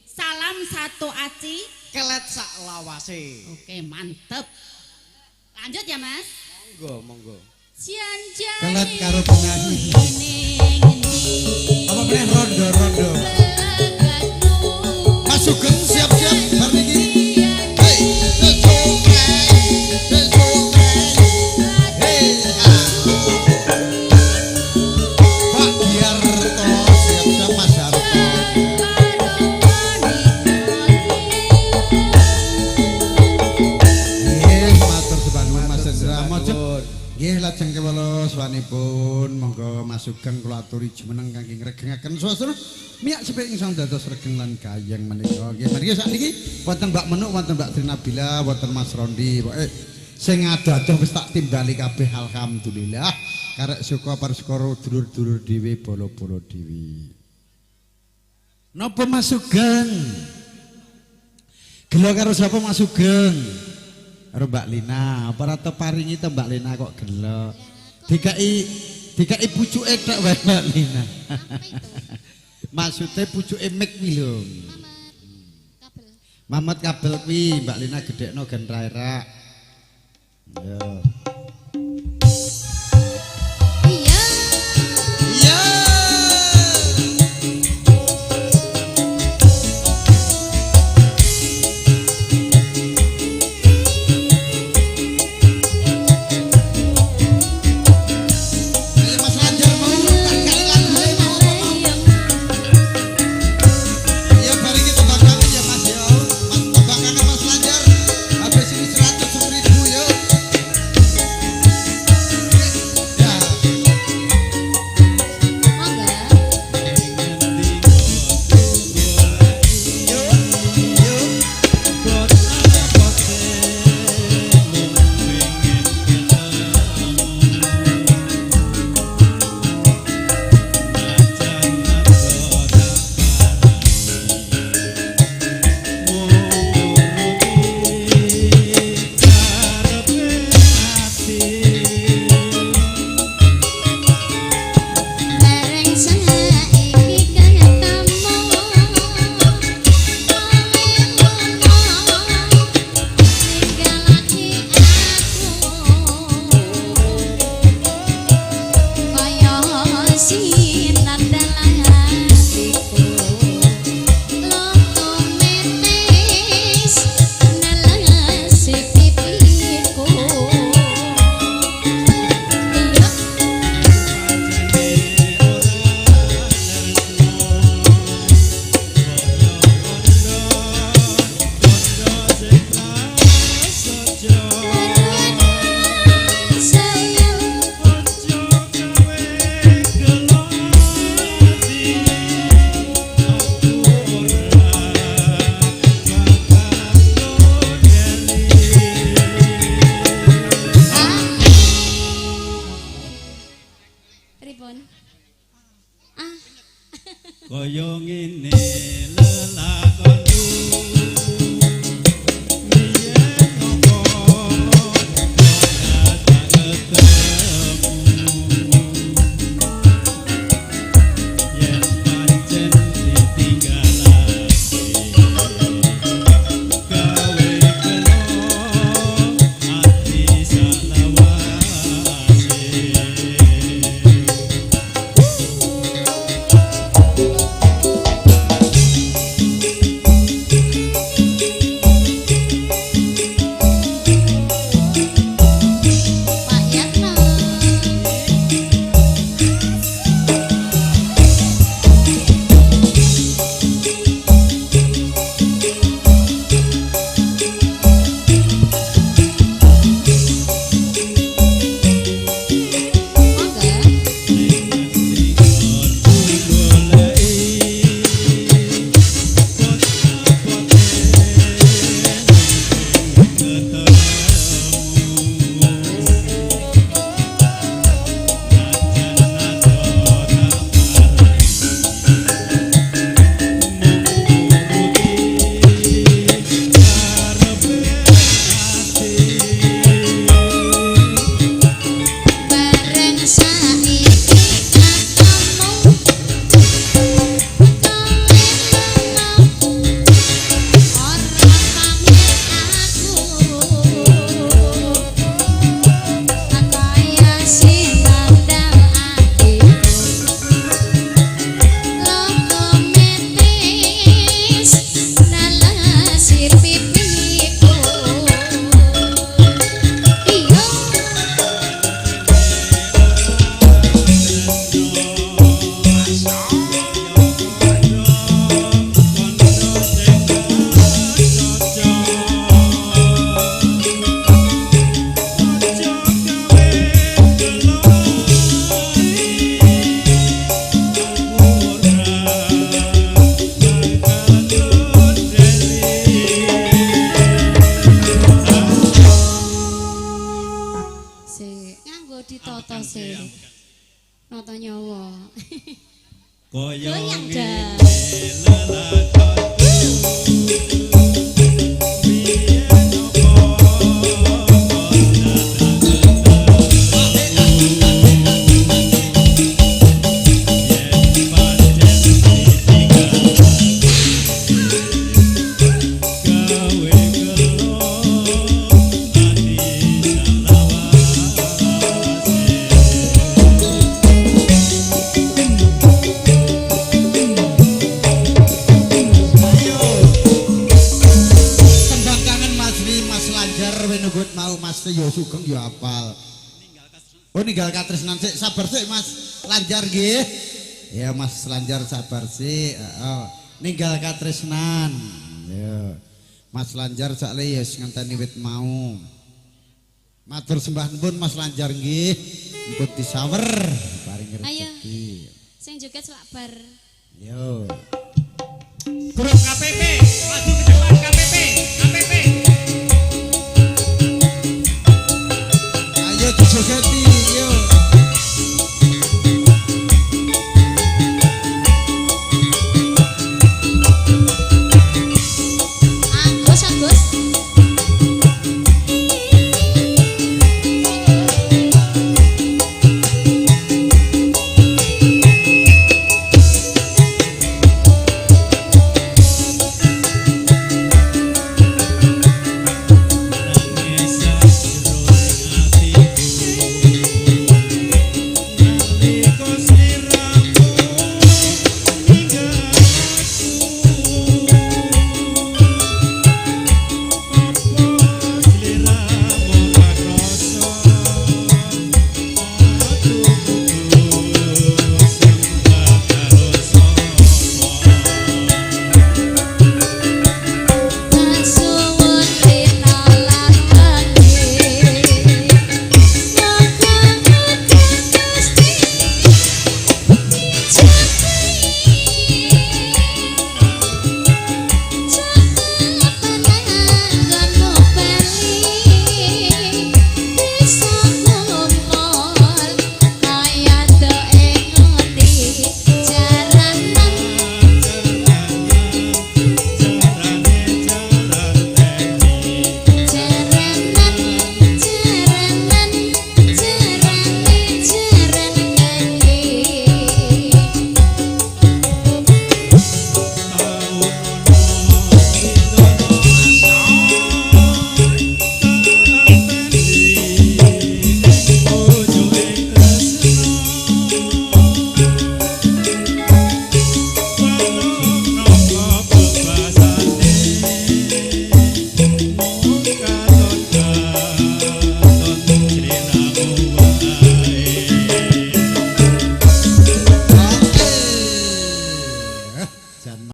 salam satu aci kelet sak lawase. Oke, mantep. Lanjut ya, Mas. Monggo, monggo. Kelet karo penyanyi. Apa meneh rondo-rondo. Mas Sugeng siap-siap bar niki. Hey, hey, Pak Giarto siap-siap Mas Harto. Nggih, matur sembah nuwun Mas Hendra. Mojeb. Nggih, lajeng kewala swanipun monggo Mas Sugeng kula aturi jumeneng kangge ngregengaken suasana miyak sepik ingkang dados regeng lan gayeng menika. Nggih, mriki sakniki wonten Mbak Menuk, wonten Mbak Trinabila, wonten Mas Rondi. Pokoke sing adoh-adoh wis tak timbali kabeh alhamdulillah. Karek suka parskara dulur-dulur dhewe bala-bala dhewe. Napa Mas Sugeng? Gelo karo sapa Mas Sugeng? Karo Mbak Lina, apa ora paringi to Mbak Lina kok gelo. Dikai pucuke tok wae Mbak Lina. Maksude pucuke mik kuwi lho. Mamat kabel kuwi Mbak Lina gedhekno gen ra erak. Ya. Iya. Iya. Ayo Mas Lanjar mau tak kali lagune mau apa mau. Ya bari kita bakangan ya Mas ya. Mas bakangan Mas Lanjar. Habis ini 100.000 yo. Ya. Monggo. Yo yo. Bareng saiki ketemu ninggalake aku kaya sinar dalam hatiku loto metes nelesi pipiku. Iya. Sayang. Pripun? Ah, Kaya ngene lelakonku biyen apa ora ketemu yen pancen ditinggalake gawe gelo ati salawase. Kaya Goyang dah. Tembang kangen Mas Ri, Mas Lanjar wenugut mau Mas yo sugeng yo apal. Oh ninggal katresnan sik, sabar sik Mas Lanjar nggih. Ya Mas Lanjar sabar sik, heeh. Ninggal katresnan. Ya. Mas Lanjar sakle ya wis ngenteni wit mau. Matur sembah nuwun Mas Lanjar nggih. Mumpun disawer paring Ayo. rezeki. Sing joget selak bar. Yo.